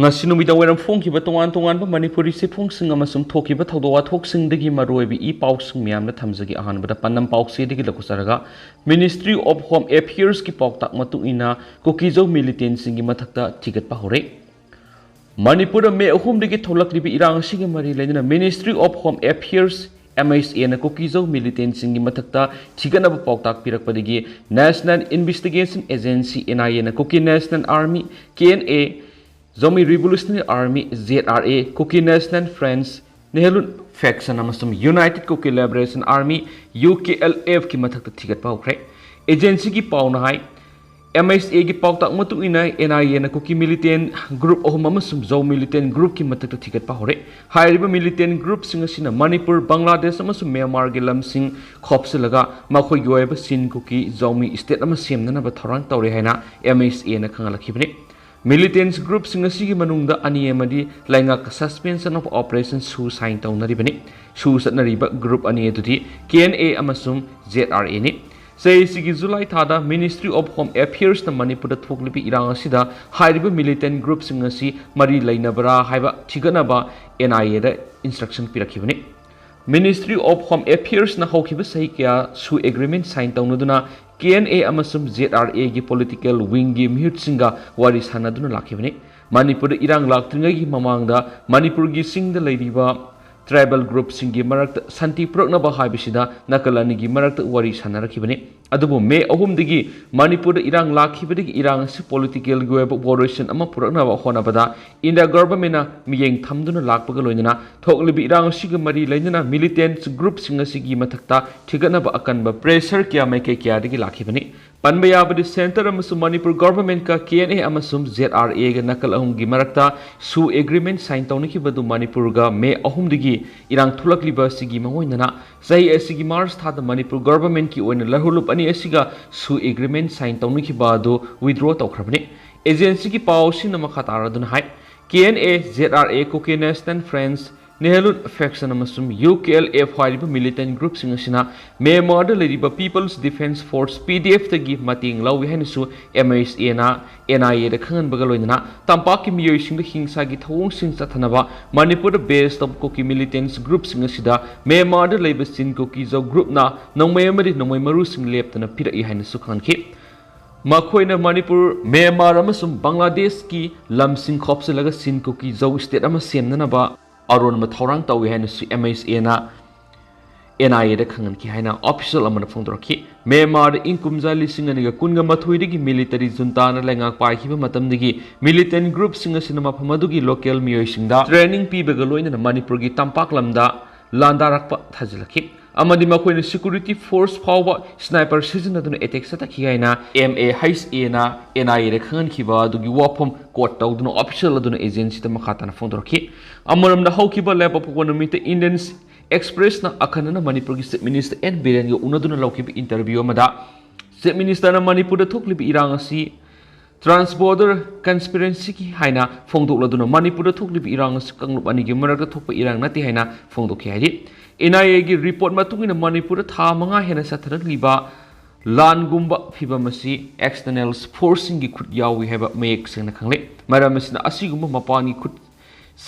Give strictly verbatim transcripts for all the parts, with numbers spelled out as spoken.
ꯉꯁꯤ ꯅꯨꯃꯤꯗꯥꯡ ꯋꯥꯏꯔꯝ ꯐꯣꯡꯈꯤꯕ ꯇꯣꯉꯥꯟ ꯇꯣꯉꯥꯟꯕ ꯃꯅꯤꯄꯨꯔꯤ ꯆꯦꯐꯣꯡꯁꯤꯡ ꯑꯃꯁꯨꯡ ꯊꯣꯛꯈꯤꯕ ꯊꯧꯗꯣꯛ ꯋꯥꯊꯣꯛꯁꯤꯡꯗꯒꯤ ꯃꯔꯨꯑꯣꯏꯕ ꯏ ꯄꯥꯎꯁꯤꯡ ꯃꯌꯥꯝꯗ ꯊꯝꯖꯒꯦ꯫ ꯑꯍꯥꯟꯕꯗ ꯄꯥꯟꯗꯝ ꯄꯥꯎꯆꯦꯗꯒꯤ ꯂꯧꯈꯠꯆꯔꯒ, Ministry of Home Affairsꯀꯤ ꯄꯥꯎꯇꯥꯛ ꯃꯇꯨꯡ ꯏꯟꯅ ꯀꯨꯀꯤꯖꯧ militantꯁꯤꯡꯒꯤ ꯃꯊꯛꯇ ꯊꯤꯒꯠꯄ ꯍꯧꯔꯦ꯫ ꯃꯅꯤꯄꯨꯔꯗ ꯃꯦ ꯑꯍꯨꯝꯗꯒꯤ ꯊꯣꯛꯂꯛꯂꯤꯕ ꯏꯔꯥꯡ ꯑꯁꯤꯒ ꯃꯔꯤ ꯂꯩꯅꯅ Ministry of Home Affairs, MHAꯅ ꯀꯨꯀꯤꯖꯧ militantꯁꯤꯡꯒꯤ ꯃꯊꯛꯇ ꯊꯤꯒꯠꯅꯕ ꯄꯥꯎꯇꯥꯛ ꯄꯤꯔꯛꯄꯗꯒꯤ National Investigation Agency, NIAꯅ Kuki National Army, KNA, Zomi Revolutionary Army, ZRA, Kuki National Front, Nehru Faction ꯑꯃꯁꯨꯡ United Kuki Liberation Army, UKLFꯀꯤ ꯃꯊꯛꯇ ꯊꯤꯒꯠꯄ ꯍꯧꯈ꯭ꯔꯦ꯫ Agencyꯒꯤ ꯄꯥꯎꯅ ꯍꯥꯏ, MHAꯒꯤ ꯄꯥꯎꯇꯥꯛ ꯃꯇꯨꯡ ꯏꯟꯅ NIAꯅ ꯀꯨꯀꯤ militant group ꯑꯍꯨꯝ ꯑꯃꯁꯨꯡ ꯖꯧ militant groupꯀꯤ ꯃꯊꯛꯇ ꯊꯤꯒꯠꯄ ꯍꯧꯔꯦ꯫ ꯍꯥꯏꯔꯤꯕ militant groupꯁꯤꯡ ꯑꯁꯤꯅ ꯃꯅꯤꯄꯨꯔ, ꯕꯪꯒ꯭ꯂꯥꯗꯦꯁ ꯑꯃꯁꯨꯡ ꯃ꯭ꯌꯥꯟꯃꯥꯔꯒꯤ ꯂꯝꯁꯤꯡ ꯈꯣꯞꯆꯤꯜꯂꯒ ꯃꯈꯣꯏꯒꯤ ꯑꯣꯏꯕ ꯆꯤꯟ ꯀꯨꯀꯤ ꯖꯧꯃꯤ state ꯑꯃ ꯁꯦꯝꯅꯅꯕ ꯊꯧꯔꯥꯡ ꯇꯧꯔꯦ ꯍꯥꯏꯅ MHAꯅ ꯈꯪꯍꯜꯂꯛꯈꯤꯕꯅꯤ꯫ Militant groupꯁꯤꯡ ꯑꯁꯤꯒꯤ ꯃꯅꯨꯡꯗ ꯑꯅꯤ ꯑꯃꯗꯤ ꯂꯩꯉꯥꯛꯀ Suspension of Operation ꯁꯨ sign ꯇꯧꯅꯔꯤꯕꯅꯤ꯫ ꯁꯨ ꯆꯠꯅꯔꯤꯕ group ꯑꯅꯤ ꯑꯗꯨꯗꯤ KNA ꯑꯃꯁꯨꯡ ZRAꯅꯤ꯫ ꯆꯍꯤꯁꯤꯒꯤ ꯖꯨꯂꯥꯏ ꯊꯥꯗ Ministry of Home Affairsꯅ ꯃꯅꯤꯄꯨꯔꯗ ꯊꯣꯛꯂꯤꯕ ꯏꯔꯥꯡ ꯑꯁꯤꯗ ꯍꯥꯏꯔꯤꯕ militant groupꯁꯤꯡ ꯑꯁꯤ ꯃꯔꯤ ꯂꯩꯅꯕ꯭ꯔꯥ ꯍꯥꯏꯕ ꯊꯤꯒꯠꯅꯕ NIAꯗ instruction ꯄꯤꯔꯛꯈꯤꯕꯅꯤ꯫ Ministry of Home Affairsꯅ ꯍꯧꯈꯤꯕ ꯆꯍꯤ ꯀꯌꯥ ꯁꯨ agreement sign ꯇꯧꯅꯗꯨꯅ KNA ꯑꯃꯁꯨꯡ ZRAꯒꯤ political wingꯒꯤ ꯃꯤꯍꯨꯠꯁꯤꯡꯒ ꯋꯥꯔꯤ ꯁꯥꯟꯅꯗꯨꯅ ꯂꯥꯛꯈꯤꯕꯅꯤ꯫ ꯃꯅꯤꯄꯨꯔꯗ ꯏꯔꯥꯡ ꯂꯥꯛꯇ꯭ꯔꯤꯉꯩꯒꯤ ꯃꯃꯥꯡꯗ ꯃꯅꯤꯄꯨꯔꯒꯤ ꯆꯤꯡꯗ ꯂꯩꯔꯤꯕ tribal groupꯁꯤꯡꯒꯤ ꯃꯔꯛꯇ ꯁꯥꯟꯇꯤ ꯄꯨꯔꯛꯅꯕ ꯍꯥꯏꯕꯁꯤꯗ ꯅꯥꯀꯜ ꯑꯅꯤꯒꯤ ꯃꯔꯛꯇ ꯋꯥꯔꯤ ꯁꯥꯟꯅꯔꯛꯈꯤꯕꯅꯤ꯫ ꯑꯗꯨꯕꯨ ꯃꯦ ꯑꯍꯨꯝꯗꯒꯤ ꯃꯅꯤꯄꯨꯔꯗ ꯏꯔꯥꯡ ꯂꯥꯛꯈꯤꯕꯗꯒꯤ ꯏꯔꯥꯡ ꯑꯁꯤ politicalꯒꯤ ꯑꯣꯏꯕ variation ꯑꯃ ꯄꯨꯔꯛꯅꯕ ꯍꯣꯠꯅꯕꯗ India governmentꯅ ꯃꯤꯠꯌꯦꯡ ꯊꯝꯗꯨꯅ ꯂꯥꯛꯄꯒ ꯂꯣꯏꯅꯅ ꯊꯣꯛꯂꯤꯕ ꯏꯔꯥꯡ ꯑꯁꯤꯒ ꯃꯔꯤ ꯂꯩꯅꯅ militant groupꯁꯤꯡ ꯑꯁꯤꯒꯤ ꯃꯊꯛꯇ ꯊꯤꯒꯠꯅꯕ ꯑꯀꯟꯕ pressure ꯀꯌꯥ ꯃꯥꯏꯀꯩ ꯀꯌꯥꯗꯒꯤ ꯂꯥꯛꯈꯤꯕꯅꯤ꯫ ꯄꯟꯕ ꯌꯥꯕꯗꯤ centre ꯑꯃꯁꯨꯡ ꯃꯅꯤꯄꯨꯔ governmentꯀ KNA ꯑꯃꯁꯨꯡ ZRAꯒ ꯅꯥꯀꯜ ꯑꯍꯨꯝꯒꯤ ꯃꯔꯛꯇ ꯁꯨ agreement sign ꯇꯧꯅꯈꯤꯕꯗꯨ ꯃꯅꯤꯄꯨꯔꯒ ꯃꯦ ꯑꯍꯨꯝꯗꯒꯤ ꯏꯔꯥꯡ ꯊꯣꯛꯂꯛꯂꯤꯕ ꯑꯁꯤꯒꯤ ꯃꯥꯡꯑꯣꯏꯅꯅ ꯆꯍꯤ ꯑꯁꯤꯒꯤ March ꯊꯥꯗ ꯃꯅꯤꯄꯨꯔ governmentꯀꯤ ꯑꯣꯏꯅ ꯂꯧꯍꯨꯂꯨꯞ ꯑꯅꯤ ꯑꯁꯤꯒ ꯁꯨ agreement sign ꯇꯧꯅꯈꯤꯕ ꯑꯗꯨ withdraw ꯇꯧꯈ꯭ꯔꯕꯅꯤ꯫ Agencyꯒꯤ ꯄꯥꯎ ꯑꯁꯤꯅ ꯃꯈꯥ ꯇꯥꯔꯗꯨꯅ ꯍꯥꯏ, KNA, ZRA, Kuki National Front, ꯅꯦꯍꯂꯨꯠ ꯐꯦꯛꯁꯟ ꯑꯃꯁꯨꯡ ꯌꯨ ꯀꯦ ꯑꯦꯜ ꯑꯦꯐ ꯍꯥꯏꯔꯤꯕ ꯃꯤꯂꯤꯇꯦꯟ ꯒ꯭ꯔꯨꯞꯁꯤꯡ ꯑꯁꯤꯅ ꯃ꯭ꯌꯥꯟꯃꯥꯔꯗ ꯂꯩꯔꯤꯕ ꯄꯤꯄꯜꯁ ꯗꯤꯐꯦꯟꯁ ꯐꯣꯔꯁ, ꯄꯤ ꯗꯤ ꯑꯦꯐꯇꯒꯤ ꯃꯇꯦꯡ ꯂꯧꯏ ꯍꯥꯏꯅꯁꯨ ꯑꯦꯝ ꯑꯩꯆ ꯑꯦꯅ ꯑꯦꯟ ꯑꯥꯏ ꯑꯦꯗ ꯈꯪꯍꯟꯕꯒ ꯂꯣꯏꯅꯅ ꯇꯝꯄꯥꯛꯀꯤ ꯃꯤꯑꯣꯏꯁꯤꯡꯗ ꯍꯤꯡꯁꯥꯒꯤ ꯊꯧꯑꯣꯡꯁꯤꯡ ꯆꯠꯊꯅꯕ ꯃꯅꯤꯄꯨꯔꯗ ꯕꯦꯁ ꯇꯧꯕ ꯀꯨꯀꯤ ꯃꯤꯂꯤꯇꯦꯟꯁ ꯒ꯭ꯔꯨꯞꯁꯤꯡ ꯑꯁꯤꯗ ꯃ꯭ꯌꯥꯟꯃꯥꯔꯗ ꯂꯩꯕ ꯆꯤꯟ ꯀꯨꯀꯤ ꯖꯧ ꯒ꯭ꯔꯨꯞꯅ ꯅꯣꯡꯃꯩ ꯑꯃꯗꯤ ꯅꯣꯡꯃꯩ ꯃꯔꯨꯁꯤꯡ ꯂꯦꯞꯇꯅ ꯄꯤꯔꯛꯏ ꯍꯥꯏꯅꯁꯨ ꯈꯪꯍꯟꯈꯤ꯫ ꯃꯈꯣꯏꯅ ꯃꯅꯤꯄꯨꯔ, ꯃ꯭ꯌꯥꯟꯃꯥꯔ ꯑꯃꯁꯨꯡ ꯕꯪꯒ꯭ꯂꯥꯗꯦꯁꯀꯤ ꯂꯝꯁꯤꯡ ꯈꯣꯞꯆꯤꯜꯂꯒ ꯆꯤꯟ ꯀꯨꯀꯤ ꯖꯧ ꯁ꯭ꯇꯦꯠ ꯑꯃ ꯁꯦꯝꯅꯅꯕ ꯑꯔꯣꯟꯕ ꯊꯧꯔꯥꯡ ꯇꯧꯏ ꯍꯥꯏꯅꯁꯨ ꯑꯦꯝ ꯑꯩꯆ ꯑꯦꯅ ꯑꯦꯟ ꯑꯥꯏ ꯑꯦꯗ ꯈꯪꯍꯟꯈꯤ ꯍꯥꯏꯅ ꯑꯣꯐꯤꯁꯤꯌꯦꯜ ꯑꯃꯅ ꯐꯣꯡꯗꯣꯔꯛꯈꯤ꯫ ꯃ꯭ꯌꯥꯟꯃꯥꯔꯗ ꯏꯪ ꯀꯨꯝꯖꯥ ꯂꯤꯁꯤꯡ ꯑꯅꯤꯒ ꯀꯨꯟꯒ ꯃꯥꯊꯣꯏꯗꯒꯤ ꯃꯤꯂꯤꯇꯔꯤ ꯖꯨꯟꯇꯥꯅ ꯂꯩꯉꯥꯛ ꯄꯥꯏꯈꯤꯕ ꯃꯇꯝꯗꯒꯤ ꯃꯤꯂꯤꯇꯦꯟ ꯒ꯭ꯔꯨꯞꯁꯤꯡ ꯑꯁꯤꯅ ꯃꯐꯝ ꯑꯗꯨꯒꯤ ꯂꯣꯀꯦꯜ ꯃꯤꯑꯣꯏꯁꯤꯡꯗ ꯇ꯭ꯔꯦꯅꯤꯡ ꯄꯤꯕꯒ ꯂꯣꯏꯅꯅ ꯃꯅꯤꯄꯨꯔꯒꯤ ꯇꯝꯄꯥꯛ ꯂꯝꯗ ꯂꯥꯟꯗꯥꯔꯛꯄ ꯊꯥꯖꯤꯜꯂꯛꯈꯤ ꯑꯃꯗꯤ ꯃꯈꯣꯏꯅ ꯁꯦꯀ꯭ꯌꯨꯔꯤꯇꯤ ꯐꯣꯔꯁ ꯐꯥꯎꯕ ꯁ꯭ꯅꯥꯏꯄꯔ ꯁꯤꯖꯤꯟꯅꯗꯨꯅ ꯑꯦꯇꯦꯛ ꯆꯠꯊꯈꯤ ꯍꯥꯏꯅ ꯑꯦꯝ ꯑꯦ ꯑꯩꯆ ꯑꯦꯅ ꯑꯦꯟ ꯑꯥꯏ ꯑꯦꯗ ꯈꯪꯍꯟꯈꯤꯕ ꯑꯗꯨꯒꯤ ꯋꯥꯐꯝ ꯀꯣꯠ ꯇꯧꯗꯨꯅ ꯑꯣꯐꯤꯁꯤꯌꯦꯜ ꯑꯗꯨꯅ ꯑꯦꯖꯦꯟꯁꯤꯗ ꯃꯈꯥ ꯇꯥꯅ ꯐꯣꯡꯗꯣꯔꯛꯈꯤ꯫ ꯑꯃꯔꯣꯝꯗ ꯍꯧꯈꯤꯕ ꯂꯩꯕꯥꯛꯄꯣꯛꯄ ꯅꯨꯃꯤꯠꯇ ꯏꯟꯗꯤꯌꯟ ꯑꯦꯛꯁꯄ꯭ꯔꯦꯁꯅ ꯑꯈꯟꯅꯅ ꯃꯅꯤꯄꯨꯔꯒꯤ ꯆꯤꯐ ꯃꯤꯅꯤꯁꯇꯔ ꯑꯦꯟ ꯕꯤꯔꯦꯟꯒ ꯎꯅꯗꯨꯅ ꯂꯧꯈꯤꯕ ꯏꯟꯇꯔꯚ꯭ꯌꯨ ꯑꯃꯗ ꯆꯤꯐ ꯃꯤꯅꯤꯁꯇꯔꯅ ꯃꯅꯤꯄꯨꯔꯗ ꯊꯣꯛꯂꯤꯕ ꯏꯔꯥꯡ ꯑꯁꯤ ꯇ꯭ꯔꯥꯟꯁ ꯕꯣꯔꯗꯔ ꯀꯟꯁꯄꯤꯔꯦꯟꯁꯤꯒꯤ ꯍꯥꯏꯅ ꯐꯣꯡꯗꯣꯛꯂꯗꯨꯅ ꯃꯅꯤꯄꯨꯔꯗ ꯊꯣꯛꯂꯤꯕ ꯏꯔꯥꯡ ꯑꯁꯤ ꯀꯥꯡꯂꯨꯞ ꯑꯅꯤꯒꯤ ꯃꯔꯛꯇ ꯊꯣꯛꯄ ꯏꯔꯥꯡ ꯅꯠꯇꯦ ꯍꯥꯏꯅ ꯐꯣꯡꯗꯣꯛꯈꯤ ꯍꯥꯏꯔꯤ꯫ ꯑꯦꯟ ꯑꯥꯏ ꯑꯦꯒꯤ ꯔꯤꯄꯣꯔꯠ ꯃꯇꯨꯡ ꯏꯟꯅ ꯃꯅꯤꯄꯨꯔꯗ ꯊꯥ ꯃꯉꯥ ꯍꯦꯟꯅ ꯆꯠꯊꯔꯛꯂꯤꯕ ꯂꯥꯟꯒꯨꯝꯕ ꯐꯤꯚꯝ ꯑꯁꯤ ꯑꯦꯛꯁꯇꯔꯅꯦꯜ ꯐꯣꯔꯁꯁꯤꯡꯒꯤ ꯈꯨꯠ ꯌꯥꯎꯏ ꯍꯥꯏꯕ ꯃꯌꯦꯛ ꯁꯦꯡꯅ ꯈꯪꯂꯦ꯫ ꯃꯔꯝ ꯑꯁꯤꯅ ꯑꯁꯤꯒꯨꯝꯕ ꯃꯄꯥꯟꯒꯤ ꯈꯨꯠ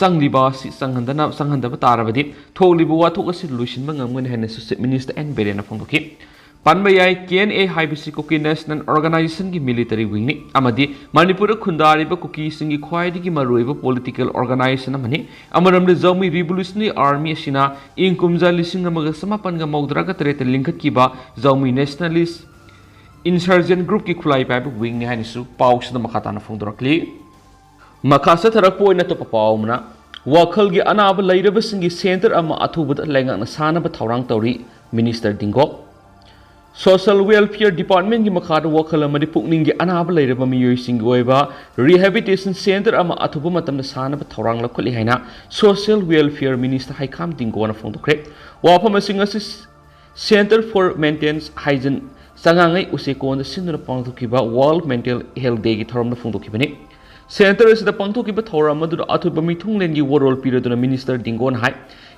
ꯆꯪꯂꯤꯕ ꯑꯁꯤ ꯆꯪꯍꯟꯗꯅ, ꯆꯪꯍꯟꯗꯕ ꯇꯥꯔꯕꯗꯤ ꯊꯣꯛꯂꯤꯕ ꯋꯥꯊꯣꯛ ꯑꯁꯤ ꯂꯣꯏꯁꯤꯟꯕ ꯉꯝꯒꯅꯤ ꯍꯥꯏꯅꯁꯨ ꯆꯤꯐ ꯃꯤꯅꯤꯁꯇꯔ ꯑꯦꯟ ꯕꯤꯔꯦꯟꯅ ꯐꯣꯡꯗꯣꯛꯈꯤ꯫ ꯄꯟꯕ ꯌꯥꯏ, ꯀꯦ ꯑꯦꯟ ꯑꯦ ꯍꯥꯏꯕꯁꯤ ꯀꯨꯀꯤ ꯅꯦꯁꯅꯦꯜ ꯑꯣꯔꯒꯅꯥꯏꯖꯦꯁꯟꯒꯤ ꯃꯤꯂꯤꯇꯔꯤ ꯋꯤꯡꯅꯤ ꯑꯃꯗꯤ ꯃꯅꯤꯄꯨꯔꯗ ꯈꯨꯟꯗꯥꯔꯤꯕ ꯀꯨꯀꯤꯁꯤꯡꯒꯤ ꯈ꯭ꯋꯥꯏꯗꯒꯤ ꯃꯔꯨꯑꯣꯏꯕ ꯄꯣꯂꯤꯇꯤꯀꯦꯜ ꯑꯣꯔꯒꯅꯥꯏꯖꯦꯁꯟ ꯑꯃꯅꯤ꯫ ꯑꯃꯔꯣꯝꯗ ꯖꯧꯃꯤ ꯔꯤꯚꯣꯂꯨꯁꯅꯔꯤ ꯑꯥꯔꯃꯤ ꯑꯁꯤꯅ ꯏꯪ ꯀꯨꯝꯖꯥ ꯂꯤꯁꯤꯡ ꯑꯃꯒ ꯆꯃꯥꯄꯟꯒ ꯃꯧꯗ꯭ꯔꯥꯒ ꯇꯔꯦꯠꯇ ꯂꯤꯡꯈꯠꯈꯤꯕ ꯖꯧꯃꯤ ꯅꯦꯁꯅꯦꯂꯤꯁ ꯏꯟꯁꯔꯖꯦꯟ ꯒ꯭ꯔꯨꯞꯀꯤ ꯈꯨꯠꯂꯥꯏ ꯄꯥꯏꯕ ꯋꯤꯡꯅꯤ ꯍꯥꯏꯅꯁꯨ ꯄꯥꯎꯁꯤꯗ ꯃꯈꯥ ꯇꯥꯅ ꯐꯣꯡꯗꯣꯔꯛꯂꯤ꯫ ꯃꯈꯥ ꯆꯠꯊꯔꯛꯄ ꯑꯣꯏꯅ ꯑꯇꯣꯞꯄ ꯄꯥꯎ ꯑꯃꯅ, ꯋꯥꯈꯜꯒꯤ ꯑꯅꯥꯕ ꯂꯩꯔꯕꯁꯤꯡꯒꯤ ꯁꯦꯟꯇꯔ ꯑꯃ ꯑꯊꯨꯕꯗ ꯂꯩꯉꯥꯛꯅ ꯁꯥꯅꯕ ꯊꯧꯔꯥꯡ ꯇꯧꯔꯤ, ꯃꯤꯅꯤꯁꯇꯔ ꯗꯤꯡꯒꯣ꯫ ꯁꯣꯁꯤꯌꯦꯜ ꯋꯦꯜꯐꯤꯌꯔ ꯗꯤꯄꯥꯔꯠꯃꯦꯟꯒꯤ ꯃꯈꯥꯗ ꯋꯥꯈꯜ ꯑꯃꯗꯤ ꯄꯨꯛꯅꯤꯡꯒꯤ ꯑꯅꯥꯕ ꯂꯩꯔꯕ ꯃꯤꯑꯣꯏꯁꯤꯡꯒꯤ ꯑꯣꯏꯕ ꯔꯤꯍꯦꯕꯤꯂꯤꯇꯦꯁꯟ ꯁꯦꯟꯇꯔ ꯑꯃ ꯑꯊꯨꯕ ꯃꯇꯝꯗ ꯁꯥꯅꯕ ꯊꯧꯔꯥꯡ ꯂꯧꯈꯠꯂꯤ ꯍꯥꯏꯅ ꯁꯣꯁꯤꯌꯦꯜ ꯋꯦꯜꯐꯤꯌꯔ ꯃꯤꯅꯤꯁꯇꯔ ꯍꯩꯈꯥꯝ ꯗꯤꯡꯒꯣꯅ ꯐꯣꯡꯗꯣꯛꯈ꯭ꯔꯦ꯫ ꯋꯥꯐꯝꯁꯤꯡ ꯑꯁꯤ Centre for Maintenance Hygiene ꯆꯉꯥꯡꯉꯩ ꯎꯆꯦꯀꯣꯟꯗ ꯁꯤꯟꯗꯨꯅ ꯄꯥꯡꯊꯣꯛꯈꯤꯕ ꯋꯥꯔꯜ ꯃꯦꯟꯇꯦꯜ ꯍꯦꯜꯊ ꯗꯦꯒꯤ ꯊꯧꯔꯝꯗ ꯐꯣꯡꯗꯣꯛꯈꯤꯕꯅꯤ꯫ ꯁꯦꯟꯇꯔ ꯑꯁꯤꯗ ꯄꯥꯡꯊꯣꯛꯈꯤꯕ ꯊꯧꯔꯝ ꯑꯗꯨꯗ ꯑꯊꯣꯏꯕ ꯃꯤꯊꯨꯡꯂꯦꯟꯒꯤ ꯋꯥꯔꯣꯜ ꯄꯤꯔꯗꯨꯅ ꯃꯤꯅꯤꯁꯇꯔ ꯗꯤꯡꯒꯣꯟ ꯍꯥꯏ,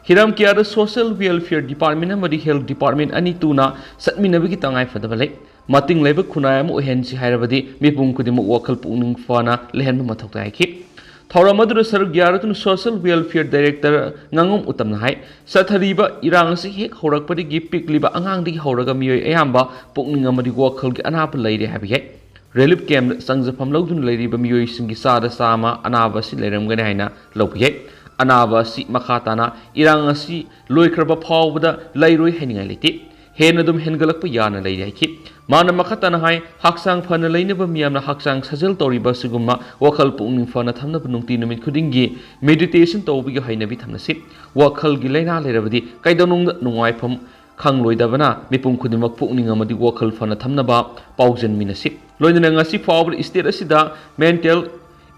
ꯍꯤꯔꯝ ꯀꯌꯥꯗ ꯁꯣꯁꯤꯌꯦꯜ ꯋꯦꯜꯐꯤꯌꯔ ꯗꯤꯄꯥꯔꯠꯃꯦꯟ ꯑꯃꯗꯤ ꯍꯦꯜꯊ ꯗꯤꯄꯥꯔꯠꯃꯦꯟ ꯑꯅꯤ ꯇꯨꯅ ꯆꯠꯃꯤꯟꯅꯕꯒꯤ ꯇꯉꯥꯏ ꯐꯗꯕ ꯂꯩ꯫ ꯃꯇꯤꯡ ꯂꯩꯕ ꯈꯨꯟꯅꯥꯏ ꯑꯃ ꯑꯣꯏꯍꯟꯁꯤ ꯍꯥꯏꯔꯕꯗꯤ ꯃꯤꯄꯨꯝ ꯈꯨꯗꯤꯡꯃꯛ ꯋꯥꯈꯜ ꯄꯨꯛꯅꯤꯡ ꯐꯅ ꯂꯩꯍꯟꯕ ꯃꯊꯧ ꯇꯥꯏ ꯍꯥꯏꯈꯤ꯫ ꯊꯧꯔꯝ ꯑꯗꯨꯗ ꯁꯔꯨꯛ ꯌꯥꯔꯗꯨꯅ ꯁꯣꯁꯤꯌꯦꯜ ꯋꯦꯜꯐꯤꯌꯔ ꯗꯥꯏꯔꯦꯛꯇꯔ ꯉꯥꯉꯣꯝ ꯎꯇꯝꯅ ꯍꯥꯏ, ꯆꯠꯊꯔꯤꯕ ꯏꯔꯥꯡ ꯑꯁꯤ ꯍꯦꯛ ꯍꯧꯔꯛꯄꯗꯒꯤ ꯄꯤꯛꯂꯤꯕ ꯑꯉꯥꯡꯗꯒꯤ ꯍꯧꯔꯒ ꯃꯤꯑꯣꯏ ꯑꯌꯥꯝꯕ ꯄꯨꯛꯅꯤꯡ ꯑꯃꯗꯤ ꯋꯥꯈꯜꯒꯤ ꯑꯅꯥꯕ ꯂꯩꯔꯦ ꯍꯥꯏꯕ ꯌꯥꯏ꯫ ꯔꯤꯂꯤꯐ ꯀꯦꯝꯞꯇ ꯆꯪꯖꯐꯝ ꯂꯧꯗꯨꯅ ꯂꯩꯔꯤꯕ ꯃꯤꯑꯣꯏꯁꯤꯡꯒꯤ ꯆꯥꯗ ꯆꯥꯝꯃ ꯑꯅꯥꯕ ꯑꯁꯤ ꯂꯩꯔꯝꯒꯅꯤ ꯍꯥꯏꯅ ꯂꯧꯕ ꯌꯥꯏ꯫ ꯑꯅꯥꯕ ꯑꯁꯤ ꯃꯈꯥ ꯇꯥꯅ ꯏꯔꯥꯡ ꯑꯁꯤ ꯂꯣꯏꯈ꯭ꯔꯕ ꯐꯥꯎꯕꯗ ꯂꯩꯔꯣꯏ ꯍꯥꯏꯅꯤꯡꯉꯥꯏ ꯂꯩꯇꯦ꯫ ꯍꯦꯟꯅ ꯑꯗꯨꯝ ꯍꯦꯟꯒꯠꯂꯛꯄ ꯌꯥꯅ ꯂꯩꯔꯦ ꯍꯥꯏꯈꯤ꯫ ꯃꯥꯅ ꯃꯈꯥ ꯇꯥꯅ ꯍꯥꯏ, ꯍꯛꯆꯥꯡ ꯐꯅ ꯂꯩꯅꯕ ꯃꯤꯌꯥꯝꯅ ꯍꯛꯆꯥꯡ ꯁꯥꯖꯦꯜ ꯇꯧꯔꯤꯕ ꯑꯁꯤꯒꯨꯝꯕ ꯋꯥꯈꯜ ꯄꯨꯛꯅꯤꯡ ꯐꯅ ꯊꯝꯅꯕ ꯅꯨꯡꯇꯤ ꯅꯨꯃꯤꯠ ꯈꯨꯗꯤꯡꯒꯤ ꯃꯦꯗꯤꯇꯦꯁꯟ ꯇꯧꯕꯒꯤ ꯍꯩꯅꯕꯤ ꯊꯝꯅꯁꯤ꯫ ꯋꯥꯈꯜꯒꯤ ꯂꯥꯏꯅꯥ ꯂꯩꯔꯕꯗꯤ ꯀꯩꯗꯧꯅꯨꯡꯗ ꯅꯨꯡꯉꯥꯏꯐꯝ ꯈꯪꯂꯣꯏꯗꯕꯅ ꯃꯤꯄꯨꯝ ꯈꯨꯗꯤꯡꯃꯛ ꯄꯨꯛꯅꯤꯡ ꯑꯃꯗꯤ ꯋꯥꯈꯜ ꯐꯅ ꯊꯝꯅꯕ ꯄꯥꯎꯖꯦꯜ ꯃꯤꯟꯅꯁꯤ꯫ ꯂꯣꯏꯅꯅ ꯉꯁꯤ ꯐꯥꯎꯕꯗ ꯁ꯭ꯇꯦꯠ ꯑꯁꯤꯗ ꯃꯦꯟꯇꯦꯜ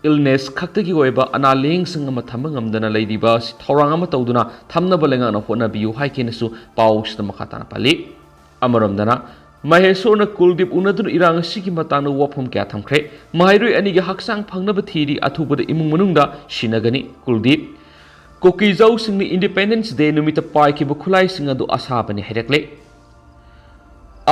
ꯏꯜꯅꯦꯁ ꯈꯛꯇꯒꯤ ꯑꯣꯏꯕ ꯑꯅꯥ ꯂꯥꯌꯦꯡꯁꯪ ꯑꯃ ꯊꯝꯕ ꯉꯝꯗꯅ ꯂꯩꯔꯤꯕ ꯑꯁꯤ ꯊꯧꯔꯥꯡ ꯑꯃ ꯇꯧꯗꯨꯅ ꯊꯝꯅꯕ ꯂꯩꯉꯥꯛꯅ ꯍꯣꯠꯅꯕꯤꯌꯨ ꯍꯥꯏꯈꯤꯅꯁꯨ ꯄꯥꯎꯁꯤꯗ ꯃꯈꯥ ꯇꯥꯅ ꯄꯜꯂꯤ꯫ ꯑꯃꯔꯣꯝꯗꯅ, ꯃꯍꯦꯁꯣꯔꯅ ꯀꯨꯜꯗꯤꯞ ꯎꯅꯗꯨꯅ ꯏꯔꯥꯡ ꯑꯁꯤꯒꯤ ꯃꯇꯥꯡꯗ ꯋꯥꯐꯝ ꯀꯌꯥ ꯊꯝꯈ꯭ꯔꯦ꯫ ꯃꯍꯩꯔꯣꯏ ꯑꯅꯤꯒꯤ ꯍꯛꯆꯥꯡ ꯐꯪꯅꯕ ꯊꯤꯔꯤ, ꯑꯊꯨꯕꯗ ꯏꯃꯨꯡ ꯃꯅꯨꯡꯗ ꯁꯤꯟꯅꯒꯅꯤ꯫ ꯀꯨꯜꯗꯤꯞ, ꯀꯨꯀꯤꯖꯧꯁꯤꯡꯅ ꯏꯟꯗꯤꯄꯦꯟꯗꯦꯟꯁ ꯗꯦ ꯅꯨꯃꯤꯠꯇ ꯄꯥꯏꯈꯤꯕ ꯈꯨꯠꯂꯥꯏꯁꯤꯡ ꯑꯗꯨ ꯑꯁꯥꯕꯅꯤ ꯍꯥꯏꯔꯛꯂꯦ꯫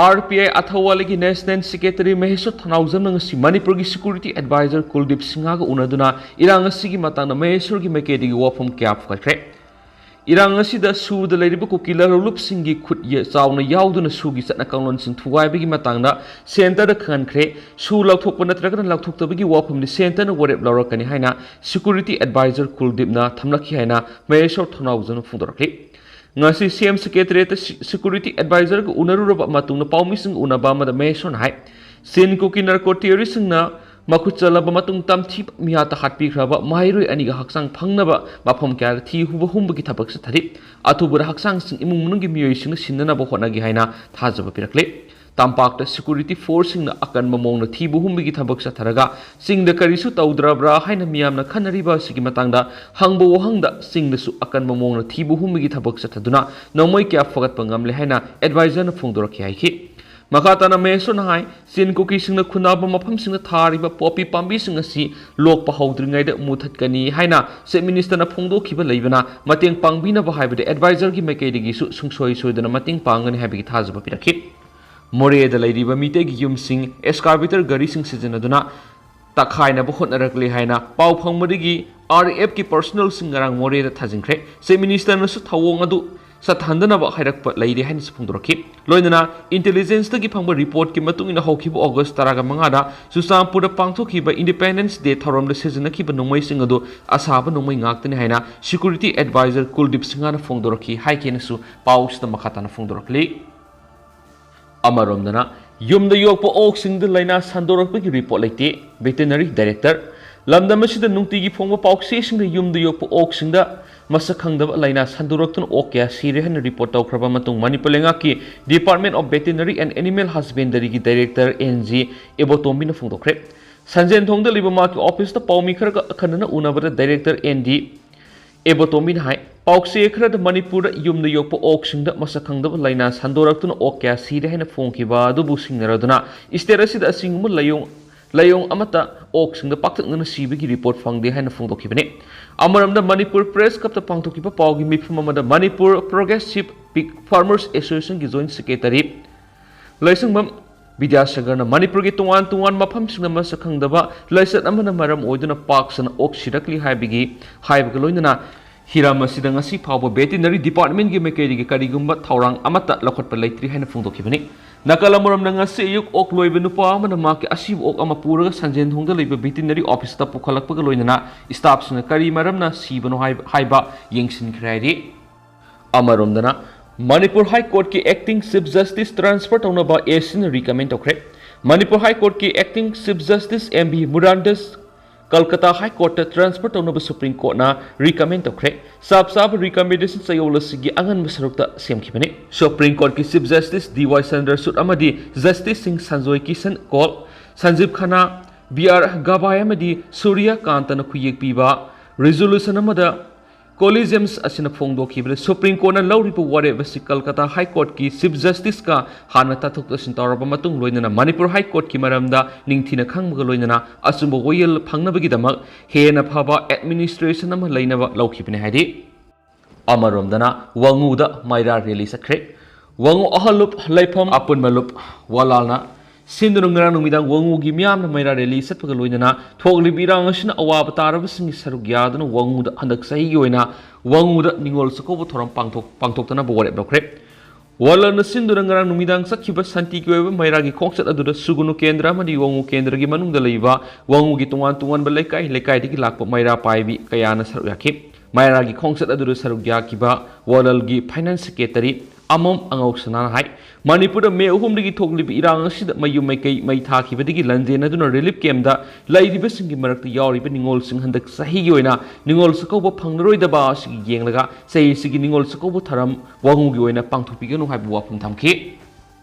ꯑꯥꯔ ꯄꯤ ꯑꯥꯏ ꯑꯊꯧꯋꯥꯂꯤꯒꯤ ꯅꯦꯁꯅꯦꯜ ꯁꯦꯀ꯭ꯔꯦꯇꯔꯤ ꯃꯍꯦꯁꯣꯔ ꯊꯧꯅꯥꯎꯖꯝꯅ ꯉꯁꯤ ꯃꯅꯤꯄꯨꯔꯒꯤ ꯁꯦꯀ꯭ꯌꯨꯔꯤꯇꯤ ꯑꯦꯗꯚꯥꯏꯖꯔ ꯀꯨꯜꯗꯤꯞ ꯁꯤꯡꯍꯒ ꯎꯅꯗꯨꯅ ꯏꯔꯥꯡ ꯑꯁꯤꯒꯤ ꯃꯇꯥꯡꯗ ꯃꯍꯦꯁꯣꯔꯒꯤ ꯃꯥꯏꯀꯩꯗꯒꯤ ꯋꯥꯐꯝ ꯀꯌꯥ ꯐꯒꯠꯈ꯭ꯔꯦ꯫ ꯏꯔꯥꯡ ꯑꯁꯤꯗ ꯁꯨꯗ ꯂꯩꯔꯤꯕ ꯀꯨꯀꯤ ꯂꯂꯣꯟꯂꯨꯞꯁꯤꯡꯒꯤ ꯈꯨꯠ ꯌꯦ-, ꯆꯥꯎꯅ ꯌꯥꯎꯗꯨꯅ ꯁꯨꯒꯤ ꯆꯠꯅ ꯀꯥꯡꯂꯣꯟꯁꯤꯡ ꯊꯨꯒꯥꯏꯕꯒꯤ ꯃꯇꯥꯡꯗ ꯁꯦꯟꯇꯔꯗ ꯈꯪꯍꯟꯈ꯭ꯔꯦ꯫ ꯁꯨ ꯂꯧꯊꯣꯛꯄ ꯅꯠꯇ꯭ꯔꯒꯅ ꯂꯧꯊꯣꯛꯇꯕꯒꯤ ꯋꯥꯐꯝꯗꯤ ꯁꯦꯟꯇꯔꯅ ꯋꯥꯔꯦꯞ ꯂꯧꯔꯛꯀꯅꯤ ꯍꯥꯏꯅ ꯁꯦꯀ꯭ꯌꯨꯔꯤꯇꯤ ꯑꯦꯗꯚꯥꯏꯖꯔ ꯀꯨꯜꯗꯤꯞꯅ ꯊꯝꯂꯛꯈꯤ ꯍꯥꯏꯅ ꯃꯍꯦꯁꯣꯔ ꯊꯧꯅꯥꯎꯖꯝꯅ ꯐꯣꯡꯗꯣꯔꯛꯈꯤ꯫ ꯉꯁꯤ ꯁꯤ ꯑꯦꯝ ꯁꯦꯀ꯭ꯔꯦꯇꯔꯤꯌꯦꯠꯇ ꯁꯤ-, ꯁꯦꯀ꯭ꯌꯨꯔꯤꯇꯤ ꯑꯦꯗꯚꯥꯏꯖꯔꯒ ꯎꯅꯔꯨꯔꯕ ꯃꯇꯨꯡꯗ ꯄꯥꯎꯃꯤꯁꯤꯡꯒ ꯎꯅꯕ ꯑꯃꯗ ꯃꯍꯦꯁꯣꯔꯅ ꯍꯥꯏ, ꯆꯤꯟ ꯀꯨꯀꯤ ꯅꯥꯔꯀꯣ ꯇꯦꯔꯣꯔꯤꯁꯁꯤꯡꯅ ꯃꯈꯨꯠ ꯆꯜꯂꯕ ꯃꯇꯨꯡ ꯇꯝꯊꯤꯕ ꯃꯤꯍꯥꯠꯇ ꯍꯥꯠꯄꯤꯈ꯭ꯔꯕ ꯃꯍꯩꯔꯣꯏ ꯑꯅꯤꯒꯤ ꯍꯛꯆꯥꯡ ꯐꯪꯅꯕ ꯃꯐꯝ ꯀꯌꯥꯗ ꯊꯤ ꯍꯨꯕ ꯍꯨꯝꯕꯒꯤ ꯊꯕꯛ ꯆꯠꯊꯔꯤ꯫ ꯑꯊꯨꯕꯗ ꯍꯛꯆꯥꯡꯁꯤꯡ ꯏꯃꯨꯡ ꯃꯅꯨꯡꯒꯤ ꯃꯤꯑꯣꯏꯁꯤꯡꯅ ꯁꯤꯟꯅꯅꯕ ꯍꯣꯠꯅꯒꯦ ꯍꯥꯏꯅ ꯊꯥꯖꯕ ꯄꯤꯔꯛꯂꯤ꯫ ꯇꯝꯄꯥꯛꯇ ꯁꯦꯀ꯭ꯌꯨꯔꯤꯇꯤ ꯐꯣꯔꯁꯁꯤꯡꯅ ꯑꯀꯟꯕ ꯃꯑꯣꯡꯗ ꯊꯤꯕ ꯍꯨꯝꯕꯒꯤ ꯊꯕꯛ ꯆꯠꯊꯔꯒ ꯆꯤꯡꯗ ꯀꯔꯤꯁꯨ ꯇꯧꯗ꯭ꯔꯕ꯭ꯔꯥ ꯍꯥꯏꯅ ꯃꯤꯌꯥꯝꯅ ꯈꯟꯅꯔꯤꯕ ꯑꯁꯤꯒꯤ ꯃꯇꯥꯡꯗ ꯍꯪꯕ ꯋꯥꯍꯪꯗ ꯆꯤꯡꯗꯁꯨ ꯑꯀꯟꯕ ꯃꯑꯣꯡꯗ ꯊꯤꯕ ꯍꯨꯝꯕꯒꯤ ꯊꯕꯛ ꯆꯠꯊꯗꯨꯅ ꯅꯣꯡꯃꯩ ꯀꯌꯥ ꯐꯒꯠꯄ ꯉꯝꯂꯦ ꯍꯥꯏꯅ ꯑꯦꯗꯚꯥꯏꯖꯔꯅ ꯐꯣꯡꯗꯣꯔꯛꯈꯤ ꯍꯥꯏꯈꯤ꯫ ꯃꯈꯥ ꯇꯥꯅ ꯃꯍꯦꯁ꯭ꯋꯔꯅ ꯍꯥꯏ, ꯆꯤꯟ ꯀꯨꯀꯤꯁꯤꯡꯅ ꯈꯨꯟꯗꯥꯕ ꯃꯐꯝꯁꯤꯡꯗ ꯊꯥꯔꯤꯕ ꯄꯣꯄꯤ ꯄꯥꯝꯕꯤꯁꯤꯡ ꯑꯁꯤ ꯂꯣꯛꯄ ꯍꯧꯗ꯭ꯔꯤꯉꯩꯗ ꯃꯨꯊꯠꯀꯅꯤ ꯍꯥꯏꯅ Chief Ministerꯅ ꯐꯣꯡꯗꯣꯛꯈꯤꯕ ꯂꯩꯕꯅ, ꯃꯇꯦꯡ ꯄꯥꯡꯕꯤꯅꯕ ꯍꯥꯏꯕꯗꯤ advisorꯒꯤ ꯃꯥꯏꯀꯩꯗꯒꯤꯁꯨ ꯁꯨꯡꯁꯣꯏ ꯁꯣꯏꯗꯅ ꯃꯇꯦꯡ ꯄꯥꯡꯒꯅꯤ ꯍꯥꯏꯕꯒꯤ ꯊꯥꯖꯕ ꯄꯤꯔꯛꯈꯤ꯫ ꯃꯣꯔꯦꯗ ꯂꯩꯔꯤꯕ ꯃꯤꯇꯩꯒꯤ ꯌꯨꯝꯁꯤꯡ excavator ꯒꯥꯔꯤꯁꯤꯡ ꯁꯤꯖꯤꯟꯅꯗꯨꯅ ꯇꯛꯈꯥꯏꯅꯕ ꯍꯣꯠꯅꯔꯛꯂꯦ ꯍꯥꯏꯅ ꯄꯥꯎ ꯐꯪꯕꯗꯒꯤ RFꯀꯤ personnelꯁꯤꯡ ꯉꯔꯥꯡ ꯃꯣꯔꯦꯗ ꯊꯥꯖꯤꯟꯈ꯭ꯔꯦ꯫ Chief Ministerꯅꯁꯨ ꯊꯧꯑꯣꯡ ꯑꯗꯨ ꯆꯠꯊꯍꯟꯗꯅꯕ ꯍꯥꯏꯔꯛꯄ ꯂꯩꯔꯦ ꯍꯥꯏꯅꯁꯨ ꯐꯣꯡꯗꯣꯔꯛꯈꯤ꯫ ꯂꯣꯏꯅꯅ intelligenceꯗꯒꯤ ꯐꯪꯕ reportꯀꯤ ꯃꯇꯨꯡ ꯏꯟꯅ, ꯍꯧꯈꯤꯕ August ꯇꯔꯥꯒ ꯃꯉꯥꯗ ꯆꯨꯔꯆꯥꯟꯄꯨꯔꯗ ꯄꯥꯡꯊꯣꯛꯈꯤꯕ Independence Day ꯊꯧꯔꯝꯗ ꯁꯤꯖꯤꯟꯅꯈꯤꯕ ꯅꯣꯡꯃꯩꯁꯤꯡ ꯑꯗꯨ ꯑꯁꯥꯕ ꯅꯣꯡꯃꯩ ꯉꯥꯛꯇꯅꯤ ꯍꯥꯏꯅ security advisor ꯀꯨꯜꯗꯤꯞ ꯁꯤꯡꯍꯅ ꯐꯣꯡꯗꯣꯔꯛꯈꯤ ꯍꯥꯏꯈꯤꯅꯁꯨ ꯄꯥꯎꯁꯤꯗ ꯃꯈꯥ ꯇꯥꯅ ꯐꯣꯡꯗꯣꯔꯛꯂꯤ꯫ ꯑꯃꯔꯣꯝꯗꯅ, ꯌꯨꯝꯗ ꯌꯣꯛꯄ ꯑꯣꯛꯁꯤꯡꯗ ꯂꯥꯏꯅꯥ ꯁꯟꯗꯣꯔꯛꯄꯒꯤ report ꯂꯩꯇꯦ꯫ Veterinary Director, ꯂꯝꯗꯝ ꯑꯁꯤꯗ ꯅꯨꯡꯇꯤꯒꯤ ꯐꯣꯡꯕ ꯄꯥꯎꯆꯦꯁꯤꯡꯗ ꯌꯨꯝꯗ ꯌꯣꯛꯄ ꯑꯣꯛꯁꯤꯡꯗ ꯃꯁꯛ ꯈꯪꯗꯕ ꯂꯥꯏꯅꯥ ꯁꯟꯗꯣꯔꯛꯇꯨꯅ ꯑꯣꯛ ꯀꯌꯥ ꯁꯤꯔꯦ ꯍꯥꯏꯅ report ꯇꯧꯈ꯭ꯔꯕ ꯃꯇꯨꯡ, ꯃꯅꯤꯄꯨꯔ ꯂꯩꯉꯥꯛꯀꯤ Department of Veterinary and Animal Husbandryꯒꯤ Director N G ꯏꯕꯣꯇꯣꯝꯕꯤꯅ ꯐꯣꯡꯗꯣꯛꯈ꯭ꯔꯦ꯫ ꯁꯟꯖꯦꯟꯊꯣꯡꯗ ꯂꯩꯕ ꯃꯍꯥꯛꯀꯤ officeꯇ ꯄꯥꯎꯃꯤ ꯈꯔꯒ ꯑꯈꯟꯅꯅ ꯎꯅꯕꯗ Director N D ꯏꯕꯣꯇꯣꯝꯕꯤꯅ ꯍꯥꯏ, ꯄꯥꯎꯆꯦ ꯈꯔꯗ ꯃꯅꯤꯄꯨꯔꯗ ꯌꯨꯝꯗ ꯌꯣꯛꯄ ꯑꯣꯛꯁꯤꯡꯗ ꯃꯁꯛ ꯈꯪꯗꯕ ꯂꯥꯏꯅꯥ ꯁꯟꯗꯣꯔꯛꯇꯨꯅ ꯑꯣꯛ ꯀꯌꯥ ꯁꯤꯔꯦ ꯍꯥꯏꯅ ꯐꯣꯡꯈꯤꯕ ꯑꯗꯨꯕꯨ ꯁꯤꯡꯅꯔꯗꯨꯅ, state ꯑꯁꯤꯗ ꯑꯁꯤꯒꯨꯝꯕ ꯂꯥꯏꯑꯣꯡ, ꯂꯥꯏꯑꯣꯡ ꯑꯃꯠꯇ ꯑꯣꯛꯁꯤꯡꯗ ꯄꯥꯛꯇꯛꯅꯅ ꯁꯤꯕꯒꯤ report ꯐꯪꯗꯦ ꯍꯥꯏꯅ ꯐꯣꯡꯗꯣꯛꯈꯤꯕꯅꯤ꯫ ꯑꯃꯔꯣꯝꯗ, ꯃꯅꯤꯄꯨꯔ Press Clubꯇ ꯄꯥꯡꯊꯣꯛꯈꯤꯕ ꯄꯥꯎꯒꯤ ꯃꯤꯐꯝ ꯑꯃꯗ Manipur Progressive Pig Farmers Associationꯒꯤ Joint Secretary ꯂꯩꯁꯪꯕꯝ ꯕꯤꯗ꯭ꯌꯥꯁꯥꯒꯔꯅ ꯃꯅꯤꯄꯨꯔꯒꯤ ꯇꯣꯉꯥꯟ ꯇꯣꯉꯥꯟꯕ ꯃꯐꯝꯁꯤꯡꯗ ꯃꯁꯛ ꯈꯪꯗꯕ ꯂꯥꯏꯆꯠ ꯑꯃꯅ ꯃꯔꯝ ꯑꯣꯏꯗꯨꯅ ꯄꯥꯛ ꯁꯟꯅ ꯑꯣꯛ ꯁꯤꯔꯛꯂꯤ ꯍꯥꯏꯕꯒꯤ, ꯍꯥꯏꯕꯒ ꯂꯣꯏꯅꯅ ꯍꯤꯔꯝ ꯑꯁꯤꯗ ꯉꯁꯤ ꯐꯥꯎꯕ Veterinary Departmentꯀꯤ ꯃꯥꯏꯀꯩꯗꯒꯤ ꯀꯔꯤꯒꯨꯝꯕ ꯊꯧꯔꯥꯡ ꯑꯃꯠꯇ ꯂꯧꯈꯠꯄ ꯂꯩꯇ꯭ꯔꯤ ꯍꯥꯏꯅ ꯐꯣꯡꯗꯣꯛꯈꯤꯕꯅꯤ꯫ ꯅꯥꯀꯜ ꯑꯃꯔꯣꯝꯗ, ꯉꯁꯤ ꯑꯌꯨꯛ ꯑꯣꯛ ꯂꯣꯏꯕ ꯅꯨꯄꯥ ꯑꯃꯅ ꯃꯍꯥꯛꯀꯤ ꯑꯁꯤꯕ ꯑꯣꯛ ꯑꯃ ꯄꯨꯔꯒ ꯁꯟꯖꯦꯟꯊꯣꯡꯗ ꯂꯩꯕ Veterinary Officeꯇ ꯄꯨꯈꯠꯂꯛꯄꯒ ꯂꯣꯏꯅꯅ staffꯁꯤꯡꯅ ꯀꯔꯤ ꯃꯔꯝꯅ ꯁꯤꯕꯅꯣ ꯍꯥꯏꯕ, ꯍꯥꯏꯕ ꯌꯦꯡꯁꯤꯟꯈ꯭ꯔꯦ ꯍꯥꯏꯔꯤ꯫ ꯑꯃꯔꯣꯝꯗꯅ, Manipur High Courtꯀꯤ Acting Chief Justice transfer ꯇꯧꯅꯕ ACꯅ recommend ꯇꯧꯈ꯭ꯔꯦ꯫ Manipur High Courtꯀꯤ Acting Chief Justice M V Murandas Kolkata High Courtꯇ transfer ꯇꯧꯅꯕ Supreme Courtꯅ recommend ꯇꯧꯈ꯭ꯔꯦ꯫ ꯆꯞ ꯆꯥꯕ recommendation ꯆꯌꯣꯜ ꯑꯁꯤꯒꯤ ꯑꯉꯟꯕ ꯁꯔꯨꯛꯇ ꯁꯦꯝꯈꯤꯕꯅꯤ꯫ Supreme Courtꯀꯤ Chief Justice D Y Chandrachud ꯑꯃꯗꯤ Justiceꯁꯤꯡ Sanjoy Kishan Kaul, Sanjeev Khanna, B R Gavai ꯑꯃꯗꯤ Surya Kantꯅ ꯈꯨꯌꯦꯛ ꯄꯤꯕ resolution ꯑꯃꯗ ꯀꯣꯂꯤꯖꯤꯌꯝꯁ ꯑꯁꯤꯅ ꯐꯣꯡꯗꯣꯛꯈꯤꯕꯗ, ꯁꯨꯄ꯭ꯔꯤꯝ ꯀꯣꯔꯠꯅ ꯂꯧꯔꯤꯕ ꯋꯥꯔꯦꯞ ꯑꯁꯤ ꯀꯜꯀꯇꯥ ꯍꯥꯏ ꯀꯣꯔꯠꯀꯤ ꯆꯤꯐ ꯖꯁꯇꯤꯁꯀ ꯍꯥꯟꯅ ꯇꯥꯊꯣꯛ ꯇꯥꯁꯤꯟ ꯇꯧꯔꯕ ꯃꯇꯨꯡ, ꯂꯣꯏꯅꯅ ꯃꯅꯤꯄꯨꯔ ꯍꯥꯏ ꯀꯣꯔꯠꯀꯤ ꯃꯔꯝꯗ ꯅꯤꯡꯊꯤꯅ ꯈꯪꯕꯒ ꯂꯣꯏꯅꯅ ꯑꯆꯨꯝꯕ ꯋꯥꯌꯦꯜ ꯐꯪꯅꯕꯒꯤꯗꯃꯛ ꯍꯦꯟꯅ ꯐꯕ ꯑꯦꯗꯃꯤꯅꯤꯁꯇ꯭ꯔꯦꯁꯟ ꯑꯃ ꯂꯩꯅꯕ ꯂꯧꯈꯤꯕꯅꯤ ꯍꯥꯏꯔꯤ꯫ ꯑꯃꯔꯣꯝꯗꯅ ꯋꯥꯉꯨꯗ ꯃꯩꯔꯥ ꯔꯦꯂꯤ ꯆꯠꯈ꯭ꯔꯦ꯫ ꯋꯥꯉꯨ ꯑꯍꯜ ꯂꯨꯞ, ꯂꯩꯐꯝ ꯑꯄꯨꯟꯕ ꯂꯨꯞ ꯋꯥꯂꯥꯜꯅ ꯁꯤꯟꯗꯨꯅ ꯉꯔꯥꯡ ꯅꯨꯃꯤꯗꯥꯡ ꯋꯥꯉꯨꯒꯤ ꯃꯤꯌꯥꯝꯅ ꯃꯩꯔꯥ ꯔꯦꯂꯤ ꯆꯠꯄꯒ ꯂꯣꯏꯅꯅ ꯊꯣꯛꯂꯤꯕ ꯏꯔꯥꯡ ꯑꯁꯤꯅ ꯑꯋꯥꯕ ꯇꯥꯔꯕꯁꯤꯡꯒꯤ ꯁꯔꯨꯛ ꯌꯥꯗꯨꯅ ꯋꯥꯉꯨꯗ ꯍꯟꯗꯛ ꯆꯍꯤꯒꯤ ꯑꯣꯏꯅ ꯋꯥꯉꯨꯗ ꯅꯤꯉꯣꯜ ꯆꯥꯛꯀꯧꯕ ꯊꯧꯔꯝ ꯄꯥꯡꯊꯣꯛ-, ꯄꯥꯡꯊꯣꯛꯇꯅꯕ ꯋꯥꯔꯦꯞ ꯂꯧꯈ꯭ꯔꯦ꯫ ꯋꯥꯂꯥꯜꯅ ꯁꯤꯟꯗꯨꯅ ꯉꯔꯥꯡ ꯅꯨꯃꯤꯗꯥꯡ ꯆꯠꯈꯤꯕ ꯁꯥꯟꯇꯤꯒꯤ ꯑꯣꯏꯕ ꯃꯩꯔꯥꯒꯤ ꯈꯣꯡꯆꯠ ꯑꯗꯨꯗ ꯁꯨꯒꯨꯅꯨ ꯀꯦꯟꯗ꯭ꯔ ꯑꯃꯗꯤ ꯋꯥꯉꯨ ꯀꯦꯟꯗ꯭ꯔꯒꯤ ꯃꯅꯨꯡꯗ ꯂꯩꯕ ꯋꯥꯉꯨꯒꯤ ꯇꯣꯉꯥꯟ ꯇꯣꯉꯥꯟꯕ ꯂꯩꯀꯥꯏ ꯂꯩꯀꯥꯏꯗꯒꯤ ꯂꯥꯛꯄ ꯃꯩꯔꯥ ꯄꯥꯏꯕꯤ ꯀꯌꯥꯅ ꯁꯔꯨꯛ ꯌꯥꯈꯤ꯫ ꯃꯩꯔꯥꯒꯤ ꯈꯣꯡꯆꯠ ꯑꯗꯨꯗ ꯁꯔꯨꯛ ꯌꯥꯈꯤꯕ ꯋꯥꯂꯥꯜꯒꯤ ꯐꯥꯏꯅꯥꯟꯁ ꯁꯦꯀ꯭ꯔꯦꯇꯔꯤ ꯑꯃꯝ ꯑꯉꯧ ꯁꯅꯥꯅ ꯍꯥꯏ, ꯃꯅꯤꯄꯨꯔꯗ ꯃꯦ ꯑꯍꯨꯝꯗꯒꯤ ꯊꯣꯛꯂꯤꯕ ꯏꯔꯥꯡ ꯑꯁꯤꯗ ꯃꯌꯨꯝ ꯃꯩꯀꯩ ꯃꯩ ꯊꯥꯈꯤꯕꯗꯒꯤ ꯂꯥꯟꯖꯦꯟꯅꯗꯨꯅ ꯔꯤꯂꯤꯐ ꯀꯦꯝꯞꯇ ꯂꯩꯔꯤꯕꯁꯤꯡꯒꯤ ꯃꯔꯛꯇ ꯌꯥꯎꯔꯤꯕ ꯅꯤꯉꯣꯜꯁꯤꯡ ꯍꯟꯗꯛ ꯆꯍꯤꯒꯤ ꯑꯣꯏꯅ ꯅꯤꯉꯣꯜ ꯆꯥꯛꯀꯧꯕ ꯐꯪꯂꯔꯣꯏꯗꯕ ꯑꯁꯤꯒꯤ ꯌꯦꯡꯂꯒ ꯆꯍꯤꯁꯤꯒꯤ ꯅꯤꯉꯣꯜ ꯆꯥꯛꯀꯧꯕ ꯊꯧꯔꯝ ꯋꯥꯉꯨꯒꯤ ꯑꯣꯏꯅ ꯄꯥꯡꯊꯣꯛꯄꯤꯒꯅꯨ ꯍꯥꯏꯕ ꯋꯥꯐꯝ ꯊꯝꯈꯤ꯫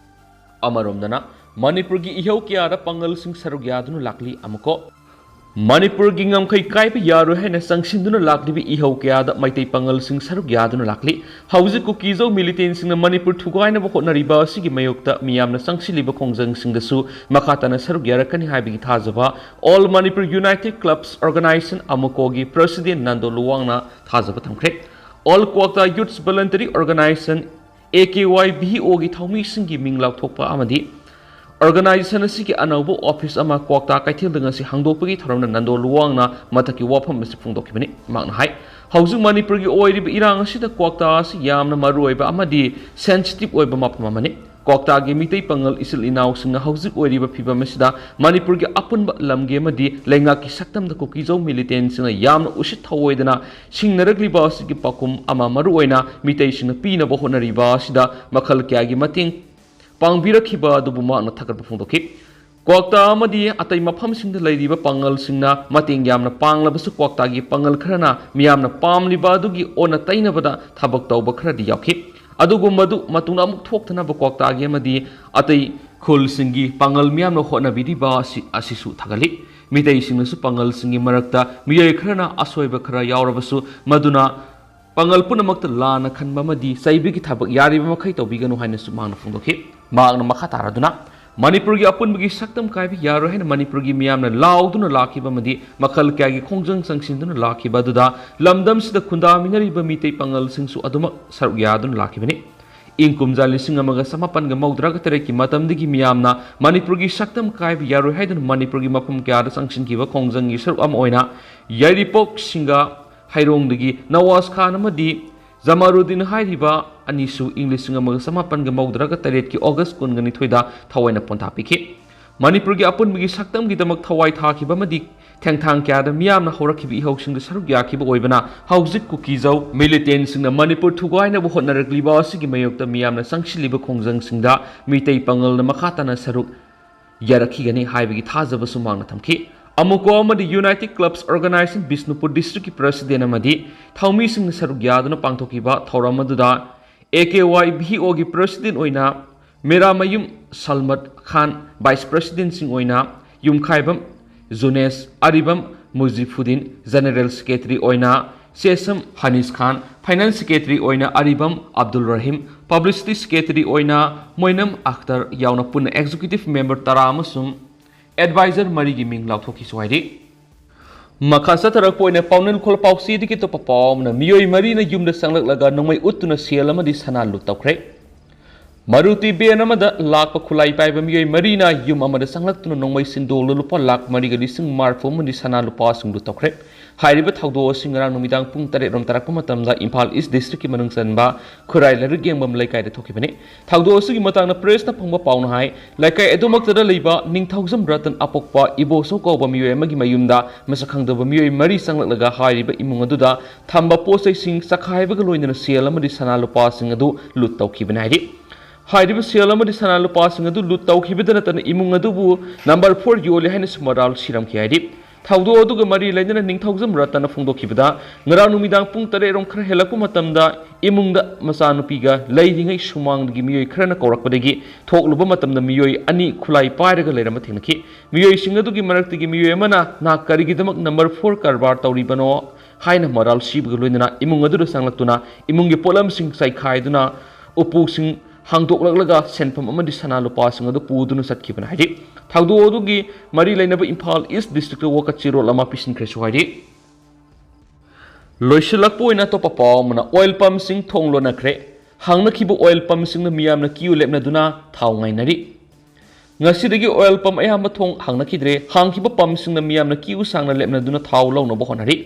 ꯑꯃꯔꯣꯝꯗꯅ ꯃꯅꯤꯄꯨꯔꯒꯤ ꯏꯍꯧ ꯀꯌꯥꯗ ꯄꯥꯡꯒꯜꯁꯤꯡ ꯁꯔꯨꯛ ꯌꯥꯗꯨꯅ ꯂꯥꯛꯂꯤ꯫ ꯑꯃꯨꯛꯀꯣ, ꯃꯅꯤꯄꯨꯔꯒꯤ ꯉꯝꯈꯩ ꯀꯥꯏꯕ ꯌꯥꯔꯣꯏ ꯍꯥꯏꯅ ꯆꯪꯁꯤꯟꯗꯨꯅ ꯂꯥꯛꯂꯤꯕ ꯏꯍꯧ ꯀꯌꯥꯗ ꯃꯩꯇꯩ ꯄꯥꯡꯒꯜꯁꯤꯡ ꯁꯔꯨꯛ ꯌꯥꯗꯨꯅ ꯂꯥꯛꯂꯤ꯫ ꯍꯧꯖꯤꯛ ꯀꯨꯀꯤꯖꯧ ꯃꯤꯂꯤꯇꯦꯟꯁꯤꯡꯅ ꯃꯅꯤꯄꯨꯔ ꯊꯨꯒꯥꯏꯅꯕ ꯍꯣꯠꯅꯔꯤꯕ ꯑꯁꯤꯒꯤ ꯃꯥꯌꯣꯛꯇ ꯃꯤꯌꯥꯝꯅ ꯆꯪꯁꯤꯜꯂꯤꯕ ꯈꯣꯡꯖꯪꯁꯤꯡꯗꯁꯨ ꯃꯈꯥ ꯇꯥꯅ ꯁꯔꯨꯛ ꯌꯥꯔꯛꯀꯅꯤ ꯍꯥꯏꯕꯒꯤ ꯊꯥꯖꯕ All Manipur United Clubs Organization, ꯑꯃꯨꯀꯣꯒꯤ ꯄ꯭ꯔꯁꯤꯗꯦꯟ ꯅꯟꯗꯣ ꯂꯨꯋꯥꯡꯅ ꯊꯥꯖꯕ ꯊꯝꯈ꯭ꯔꯦ꯫ All Kwakta Youths Voluntary Organization, A K Y V O ꯒꯤ ꯊꯧꯃꯤꯁꯤꯡꯒꯤ ꯃꯤꯡ ꯂꯥꯎꯊꯣꯛꯄ ꯑꯃꯗꯤ ꯑꯣꯔꯒꯅꯥꯏꯖꯦꯁꯟ ꯑꯁꯤꯒꯤ ꯑꯅꯧꯕ ꯑꯣꯐꯤꯁ ꯑꯃ ꯀ꯭ꯋꯥꯛꯇꯥ ꯀꯩꯊꯦꯜꯗ ꯉꯁꯤ ꯍꯥꯡꯗꯣꯛꯄꯒꯤ ꯊꯧꯔꯝꯗ ꯅꯟꯗꯣ ꯂꯨꯋꯥꯡꯅ ꯃꯊꯛꯀꯤ ꯋꯥꯐꯝ ꯑꯁꯤ ꯐꯣꯡꯗꯣꯛꯈꯤꯕꯅꯤ꯫ ꯃꯍꯥꯛꯅ ꯍꯥꯏ, ꯍꯧꯖꯤꯛ ꯃꯅꯤꯄꯨꯔꯒꯤ ꯑꯣꯏꯔꯤꯕ ꯏꯔꯥꯡ ꯑꯁꯤꯗ ꯀ꯭ꯋꯥꯛꯇꯥ ꯑꯁꯤ ꯌꯥꯝꯅ ꯃꯔꯨꯑꯣꯏꯕ ꯑꯃꯗꯤ ꯁꯦꯟꯁꯤꯇꯤꯚ ꯑꯣꯏꯕ ꯃꯐꯝ ꯑꯃꯅꯤ꯫ ꯀ꯭ꯋꯥꯛꯇꯥꯒꯤ ꯃꯤꯇꯩ ꯄꯥꯉꯜ ꯏꯆꯤꯜ ꯏꯅꯥꯎꯁꯤꯡꯅ ꯍꯧꯖꯤꯛ ꯑꯣꯏꯔꯤꯕ ꯐꯤꯕꯝ ꯑꯁꯤꯗ ꯃꯅꯤꯄꯨꯔꯒꯤ ꯑꯄꯨꯟꯕ ꯂꯝꯒꯤ ꯑꯃꯗꯤ ꯂꯩꯉꯥꯛꯀꯤ ꯁꯛꯇꯝꯗ ꯀꯨꯀꯤꯖꯧ ꯃꯤꯂꯤꯇꯦꯟꯁꯤꯡꯅ ꯌꯥꯝꯅ ꯎꯁꯤꯠ ꯊꯧꯑꯣꯏꯗꯅ ꯁꯤꯡꯅꯔꯛꯂꯤꯕ ꯑꯁꯤꯒꯤ ꯄꯥꯎꯈꯨꯝ ꯑꯃ ꯃꯔꯨꯑꯣꯏꯅ ꯃꯤꯇꯩꯁꯤꯡꯅ ꯄꯤꯅꯕ ꯍꯣꯠꯅꯔꯤꯕ ꯑꯁꯤꯗ ꯃꯈꯜ ꯀꯌꯥꯒꯤ ꯃꯇꯦꯡ ꯄꯥꯡꯕꯤꯔꯛꯈꯤꯕ ꯑꯗꯨꯕꯨ ꯃꯍꯥꯛꯅ ꯊꯥꯒꯠꯄ ꯐꯣꯡꯗꯣꯛꯈꯤ꯫ ꯀ꯭ꯋꯥꯛꯇꯥ ꯑꯃꯗꯤ ꯑꯇꯩ ꯃꯐꯝꯁꯤꯡꯗ ꯂꯩꯔꯤꯕ ꯄꯥꯉꯜꯁꯤꯡꯅ ꯃꯇꯦꯡ ꯌꯥꯝꯅ ꯄꯥꯡꯂꯕꯁꯨ, ꯀ꯭ꯋꯥꯛꯇꯥꯒꯤ ꯄꯥꯉꯜ ꯈꯔꯅ ꯃꯤꯌꯥꯝꯅ ꯄꯥꯝꯂꯤꯕ ꯑꯗꯨꯒꯤ ꯑꯣꯟꯅ ꯇꯩꯅꯕꯗ ꯊꯕꯛ ꯇꯧꯕ ꯈꯔꯗꯤ ꯌꯥꯎꯈꯤ꯫ ꯑꯗꯨꯒꯨꯝꯕꯗꯨ ꯃꯇꯨꯡꯗ ꯑꯃꯨꯛ ꯊꯣꯛꯇꯅꯕ ꯀ꯭ꯋꯥꯛꯇꯥꯒꯤ ꯑꯃꯗꯤ ꯑꯇꯩ ꯈꯨꯜꯁꯤꯡꯒꯤ ꯄꯥꯉꯜ ꯃꯤꯌꯥꯝꯅ ꯍꯣꯠꯅꯕꯤꯔꯤꯕ ꯑꯁꯤ, ꯑꯁꯤꯁꯨ ꯊꯥꯒꯠꯂꯤ꯫ ꯃꯤꯇꯩꯁꯤꯡꯅꯁꯨ ꯄꯥꯉꯜꯁꯤꯡꯒꯤ ꯃꯔꯛꯇ ꯃꯤꯑꯣꯏ ꯈꯔꯅ ꯑꯁꯣꯏꯕ ꯈꯔ ꯌꯥꯎꯔꯕꯁꯨ, ꯃꯗꯨꯅ ꯄꯥꯉꯜ ꯄꯨꯝꯅꯃꯛꯇ ꯂꯥꯟꯅ ꯈꯟꯕ ꯑꯃꯗꯤ ꯆꯩꯕꯒꯤ ꯊꯕꯛ ꯌꯥꯔꯤꯕ ꯃꯈꯩ ꯇꯧꯕꯤꯒꯅꯨ ꯍꯥꯏꯅꯁꯨ ꯃꯍꯥꯛꯅ ꯐꯣꯡꯗꯣꯛꯈꯤ꯫ ꯃꯍꯥꯛꯅ ꯃꯈꯥ ꯇꯥꯔꯗꯨꯅ, ꯃꯅꯤꯄꯨꯔꯒꯤ ꯑꯄꯨꯟꯕꯒꯤ ꯁꯛꯇꯝ ꯀꯥꯏꯕ ꯌꯥꯔꯣꯏ ꯍꯥꯏꯅ ꯃꯅꯤꯄꯨꯔꯒꯤ ꯃꯤꯌꯥꯝꯅ ꯂꯥꯎꯗꯨꯅ ꯂꯥꯛꯈꯤꯕ ꯑꯃꯗꯤ ꯃꯈꯜ ꯀꯌꯥꯒꯤ ꯈꯣꯡꯖꯪ ꯆꯪꯁꯤꯟꯗꯨꯅ ꯂꯥꯛꯈꯤꯕ ꯑꯗꯨꯗ ꯂꯝꯗꯝꯁꯤꯗ ꯈꯨꯟꯗꯥꯃꯤꯟꯅꯔꯤꯕ ꯃꯤꯇꯩ ꯄꯥꯉꯜꯁꯤꯡꯁꯨ ꯑꯗꯨꯃꯛ ꯁꯔꯨꯛ ꯌꯥꯗꯨꯅ ꯂꯥꯛꯈꯤꯕꯅꯤ꯫ ꯏꯪ ꯀꯨꯝꯖꯥ ꯂꯤꯁꯤꯡ ꯑꯃꯒ ꯆꯃꯥꯄꯟꯒ ꯃꯧꯗ꯭ꯔꯥꯒ ꯇꯔꯦꯠꯀꯤ ꯃꯇꯝꯗꯒꯤ ꯃꯤꯌꯥꯝꯅ ꯃꯅꯤꯄꯨꯔꯒꯤ ꯁꯛꯇꯝ ꯀꯥꯏꯕ ꯌꯥꯔꯣꯏ ꯍꯥꯏꯗꯨꯅ ꯃꯅꯤꯄꯨꯔꯒꯤ ꯃꯐꯝ ꯀꯌꯥꯗ ꯆꯪꯁꯤꯟꯈꯤꯕ ꯈꯣꯡꯖꯪꯒꯤ ꯁꯔꯨꯛ ꯑꯃ ꯑꯣꯏꯅ ꯌꯥꯏꯔꯤꯄꯣꯛ ꯁꯤꯡꯒꯥ ꯍꯩꯔꯣꯡꯗꯒꯤ ꯅꯋꯥꯖ ꯈꯥꯟ ꯑꯃꯗꯤ ꯖꯃꯥꯔꯨꯗꯤꯟ ꯍꯥꯏꯔꯤꯕ ꯑꯅꯤꯁꯨ ꯏꯪ ꯂꯤꯁꯤꯡ ꯑꯃꯒ ꯆꯃꯥꯄꯟꯒ ꯃꯧꯗ꯭ꯔꯥꯒ ꯇꯔꯦꯠꯀꯤ ꯑꯣꯒꯁ ꯀꯨꯟꯒ ꯅꯤꯊꯣꯏꯗ ꯊꯑꯣꯏꯅ ꯄꯣꯟꯊꯥ ꯄꯤꯈꯤ꯫ ꯃꯅꯤꯄꯨꯔꯒꯤ ꯑꯄꯨꯟꯕꯒꯤ ꯁꯛꯇꯝꯒꯤꯗꯃꯛ ꯊꯋꯥꯏ ꯊꯥꯈꯤꯕ ꯑꯃꯗꯤ ꯊꯦꯡꯊꯥꯡ ꯀꯌꯥꯗ ꯃꯤꯌꯥꯝꯅ ꯍꯧꯔꯛꯈꯤꯕ ꯏꯍꯧꯁꯤꯡꯗ ꯁꯔꯨꯛ ꯌꯥꯈꯤꯕ ꯑꯣꯏꯕꯅ ꯍꯧꯖꯤꯛ ꯀꯨꯀꯤꯖꯧ ꯃꯤꯂꯤꯇꯦꯟꯁꯤꯡꯅ ꯃꯅꯤꯄꯨꯔ ꯊꯨꯒꯥꯏꯅꯕ ꯍꯣꯠꯅꯔꯛꯂꯤꯕ ꯑꯁꯤꯒꯤ ꯃꯥꯌꯣꯛꯇ ꯃꯤꯌꯥꯝꯅ ꯆꯪꯁꯤꯜꯂꯤꯕ ꯈꯣꯡꯖꯪꯁꯤꯡꯗ ꯃꯤꯇꯩ ꯄꯥꯉꯜꯅ ꯃꯈꯥ ꯇꯥꯅ ꯁꯔꯨꯛ ꯌꯥꯔꯛꯈꯤꯒꯅꯤ ꯍꯥꯏꯕꯒꯤ ꯊꯥꯖꯕꯁꯨ ꯃꯍꯥꯛꯅ ꯊꯝꯈꯤ꯫ ꯑꯃꯨꯀꯣ ꯑꯃꯗꯤ ꯌꯨꯅꯥꯏꯇꯦꯗ ꯀ꯭ꯂꯕꯁ ꯑꯣꯔꯒꯅꯥꯏꯖꯦꯁꯟ ꯕꯤꯁꯅꯨꯄꯨꯔ ꯗꯤꯁꯇ꯭ꯔꯤꯛꯀꯤ ꯄ꯭ꯔꯁꯤꯗꯦꯟ ꯑꯃꯗꯤ ꯊꯧꯃꯤꯁꯤꯡꯅ ꯁꯔꯨꯛ ꯌꯥꯗꯨꯅ ꯄꯥꯡꯊꯣꯛꯈꯤꯕ ꯊꯧꯔꯝ ꯑꯗꯨꯗ ꯑꯦ ꯀꯦ ꯋꯥꯏ ꯚꯤ ꯑꯣꯒꯤ ꯄ꯭ꯔꯁꯤꯗꯦꯟ ꯑꯣꯏꯅ ꯃꯦꯔꯥꯃꯌꯨꯝ ꯁꯜꯃꯠ ꯈꯥꯟ, ꯚꯥꯏꯁ ꯄ꯭ꯔꯁꯤꯗꯦꯟꯁꯤꯡ ꯑꯣꯏꯅ ꯌꯨꯝꯈꯥꯏꯕꯝ ꯖꯨꯅꯦꯁ, ꯑꯔꯤꯕꯝ ꯃꯨꯖꯤꯐꯨꯗꯤꯟ, ꯖꯦꯅꯔꯦꯜ ꯁꯦꯀ꯭ꯔꯦꯇꯔꯤ ꯑꯣꯏꯅ ꯆꯦꯁꯝ ꯍꯅꯤꯁ ꯈꯥꯟ, ꯐꯥꯏꯅꯥꯟꯁ ꯁꯦꯀ꯭ꯔꯦꯇꯔꯤ ꯑꯣꯏꯅ ꯑꯔꯤꯕꯝ ꯑꯕꯗꯨꯜ ꯔꯍꯤꯝ, ꯄꯕ꯭ꯂꯤꯁꯤꯇꯤ ꯁꯦꯀ꯭ꯔꯦꯇꯔꯤ ꯑꯣꯏꯅ ꯃꯣꯏꯅꯝ ꯑꯈꯇꯔ ꯌꯥꯎꯅ ꯄꯨꯟꯅ ꯑꯦꯛꯖꯤꯀ꯭ꯌꯨꯇꯤꯚ ꯃꯦꯝꯕꯔ ꯇꯔꯥ ꯑꯃꯁꯨꯡ ꯑꯦꯗꯚꯥꯏꯖꯔ ꯃꯔꯤꯒꯤ ꯃꯤꯡ ꯂꯥꯎꯊꯣꯛꯈꯤꯁꯨ ꯍꯥꯏꯔꯤ꯫ ꯃꯈꯥ ꯆꯠꯊꯔꯛꯄ ꯑꯣꯏꯅ ꯄꯥꯎꯅꯦꯜ ꯈꯣꯜ ꯄꯥꯎꯆꯦꯗꯒꯤ ꯑꯇꯣꯞꯄ ꯄꯥꯎ ꯑꯃꯅ, ꯃꯤꯑꯣꯏ ꯃꯔꯤꯅ ꯌꯨꯝꯗ ꯆꯪꯂꯛꯂꯒ ꯅꯣꯡꯃꯩ ꯎꯠꯇꯨꯅ ꯁꯦꯜ ꯑꯃꯗꯤ ꯁꯅꯥ ꯂꯨꯠ ꯇꯧꯈ꯭ꯔꯦ꯫ ꯃꯔꯨꯇꯤ ꯚꯦꯟ ꯑꯃꯗ ꯂꯥꯛꯄ ꯈꯨꯠꯂꯥꯏ ꯄꯥꯏꯕ ꯃꯤꯑꯣꯏ ꯃꯔꯤꯅ ꯌꯨꯝ ꯑꯃꯗ ꯆꯪꯂꯛꯇꯨꯅ ꯅꯣꯡꯃꯩ ꯁꯤꯟꯗꯣꯛꯂ ꯂꯨꯄꯥ ꯂꯥꯈ ꯃꯔꯤꯒ ꯂꯤꯁꯤꯡ ꯃꯔꯐꯨ ꯑꯃꯗꯤ ꯁꯅꯥ ꯂꯨꯄꯥꯁꯤꯡ ꯂꯨꯠ ꯇꯧꯈ꯭ꯔꯦ꯫ ꯍꯥꯏꯔꯤꯕ ꯊꯧꯗꯣꯛ ꯑꯁꯤ ꯉꯔꯥꯡ ꯅꯨꯃꯤꯗꯥꯡ ꯄꯨꯡ ꯇꯔꯦꯠ ꯔꯣꯝ ꯇꯥꯔꯛꯄ ꯃꯇꯝꯗ ꯏꯝꯐꯥꯜ ꯏꯁ ꯗꯤꯁꯇ꯭ꯔꯤꯛꯀꯤ ꯃꯅꯨꯡ ꯆꯟꯕ ꯈꯨꯔꯥꯏ ꯂꯥꯏꯔꯤꯛ ꯌꯦꯡꯐꯝ ꯂꯩꯀꯥꯏꯗ ꯊꯣꯛꯈꯤꯕꯅꯤ꯫ ꯊꯧꯗꯣꯛ ꯑꯁꯤꯒꯤ ꯃꯇꯥꯡꯗ ꯄ꯭ꯔꯦꯁꯅ ꯐꯪꯕ ꯄꯥꯎꯅ ꯍꯥꯏ, ꯂꯩꯀꯥꯏ ꯑꯗꯨꯃꯛꯇꯗ ꯂꯩꯕ ꯅꯤꯡꯊꯧꯖꯝ ꯔꯇꯟ ꯑꯄꯣꯛꯄ ꯏꯕꯣꯁꯣ ꯀꯧꯕ ꯃꯤꯑꯣꯏ ꯑꯃꯒꯤ ꯃꯌꯨꯝꯗ ꯃꯁꯛ ꯈꯪꯗꯕ ꯃꯤꯑꯣꯏ ꯃꯔꯤ ꯆꯪꯂꯛꯂꯒ ꯍꯥꯏꯔꯤꯕ ꯏꯃꯨꯡ ꯑꯗꯨꯗ ꯊꯝꯕ ꯄꯣꯠ ꯆꯩꯁꯤꯡ ꯆꯈꯥꯏꯕꯒ ꯂꯣꯏꯅꯅ ꯁꯦꯜ ꯑꯃꯗꯤ ꯁꯅꯥ ꯂꯨꯄꯥꯁꯤꯡ ꯑꯗꯨ ꯂꯨꯠ ꯇꯧꯈꯤꯕꯅꯤ ꯍꯥꯏꯔꯤ꯫ ꯍꯥꯏꯔꯤꯕ ꯁꯦꯜ ꯑꯃꯗꯤ ꯁꯅꯥ ꯂꯨꯄꯥꯁꯤꯡ ꯑꯗꯨ ꯂꯨꯠ ꯇꯧꯈꯤꯕꯗ ꯅꯠꯇꯅ ꯏꯃꯨꯡ ꯑꯗꯨꯕꯨ ꯅꯝꯕꯔ ꯐꯣꯔ ꯌꯣꯜꯂꯤ ꯍꯥꯏꯅꯁꯨ ꯃꯔꯥꯜ ꯁꯤꯔꯝꯈꯤ ꯍꯥꯏꯔꯤ꯫ ꯊꯧꯗꯣꯛ ꯑꯗꯨꯒ ꯃꯔꯤ ꯂꯩꯅꯅ ꯅꯤꯡꯊꯧꯖꯝ ꯔꯇꯟꯅ ꯐꯣꯡꯗꯣꯛꯈꯤꯕꯗ, ꯉꯔꯥꯡ ꯅꯨꯃꯤꯗꯥꯡ ꯄꯨꯡ ꯇꯔꯦꯠ ꯔꯣꯝ ꯈꯔ ꯍꯦꯜꯂꯛꯄ ꯃꯇꯝꯗ ꯏꯃꯨꯡꯗ ꯃꯆꯥꯅꯨꯄꯤꯒ ꯂꯩꯔꯤꯉꯩ ꯁꯨꯃꯥꯡꯗꯒꯤ ꯃꯤꯑꯣꯏ ꯈꯔꯅ ꯀꯧꯔꯛꯄꯗꯒꯤ ꯊꯣꯛꯂꯨꯕ ꯃꯇꯝꯗ ꯃꯤꯑꯣꯏ ꯑꯅꯤ ꯈꯨꯠꯂꯥꯏ ꯄꯥꯏꯔꯒ ꯂꯩꯔꯝꯕ ꯊꯦꯡꯅꯈꯤ꯫ ꯃꯤꯑꯣꯏꯁꯤꯡ ꯑꯗꯨꯒꯤ ꯃꯔꯛꯇꯒꯤ ꯃꯤꯑꯣꯏ ꯑꯃꯅ ꯅꯍꯥꯛ ꯀꯔꯤꯒꯤꯗꯃꯛ ꯅꯝꯕꯔ ꯐꯣꯔ ꯀꯔꯕꯥꯔ ꯇꯧꯔꯤꯕꯅꯣ ꯍꯥꯏꯅ ꯃꯔꯥꯜ ꯁꯤꯕꯒ ꯂꯣꯏꯅꯅ ꯏꯃꯨꯡ ꯑꯗꯨꯗ ꯆꯪꯂꯛꯇꯨꯅ ꯏꯃꯨꯡꯒꯤ ꯄꯣꯠꯂꯝꯁꯤꯡ ꯆꯥꯏꯈꯥꯏꯗꯨꯅ ꯎꯄꯨꯁꯤꯡ ꯍꯥꯡꯗꯣꯛꯂꯛꯂꯒ ꯁꯦꯟꯐꯝ ꯑꯃꯗꯤ ꯁꯅꯥ ꯂꯨꯄꯥꯁꯤꯡ ꯑꯗꯨ ꯄꯨꯗꯨꯅ ꯆꯠꯈꯤꯕꯅꯤ ꯍꯥꯏꯔꯤ꯫ ꯊꯧꯗꯣꯛ ꯑꯗꯨꯒꯤ ꯃꯔꯤ ꯂꯩꯅꯕ ꯏꯝꯐꯥꯜ ꯏꯁ ꯗꯤꯁꯇ꯭ꯔꯤꯛꯇ ꯋꯥꯀꯠ ꯆꯦꯔꯣꯜ ꯑꯃ ꯄꯤꯁꯤꯟꯈ꯭ꯔꯦꯁꯨ ꯍꯥꯏꯔꯤ꯫ ꯂꯣꯏꯁꯤꯜꯂꯛꯄ ꯑꯣꯏꯅ ꯑꯇꯣꯞꯄ ꯄꯥꯎ ꯑꯃꯅ, ꯑꯣꯏꯜ ꯄꯝꯁꯤꯡ ꯊꯣꯡ ꯂꯣꯟꯅꯈ꯭ꯔꯦ꯫ ꯍꯥꯡꯅꯈꯤꯕ ꯑꯣꯏꯜ ꯄꯝꯁꯤꯡꯅ ꯃꯤꯌꯥꯝꯅ ꯀ꯭ꯌꯨ ꯂꯦꯞꯅꯗꯨꯅ ꯊꯥꯎ ꯉꯥꯏꯅꯔꯤ꯫ ꯉꯁꯤꯗꯒꯤ ꯑꯣꯏꯜ ꯄꯝ ꯑꯌꯥꯝꯕ ꯊꯣꯡ ꯍꯥꯡꯅꯈꯤꯗ꯭ꯔꯦ꯫ ꯍꯥꯡꯈꯤꯕ ꯄꯝꯁꯤꯡꯅ ꯃꯤꯌꯥꯝꯅ ꯀ꯭ꯌꯨ ꯁꯥꯡꯅ ꯂꯦꯞꯅꯗꯨꯅ ꯊꯥꯎ ꯂꯧꯅꯕ ꯍꯣꯠꯅꯔꯤ꯫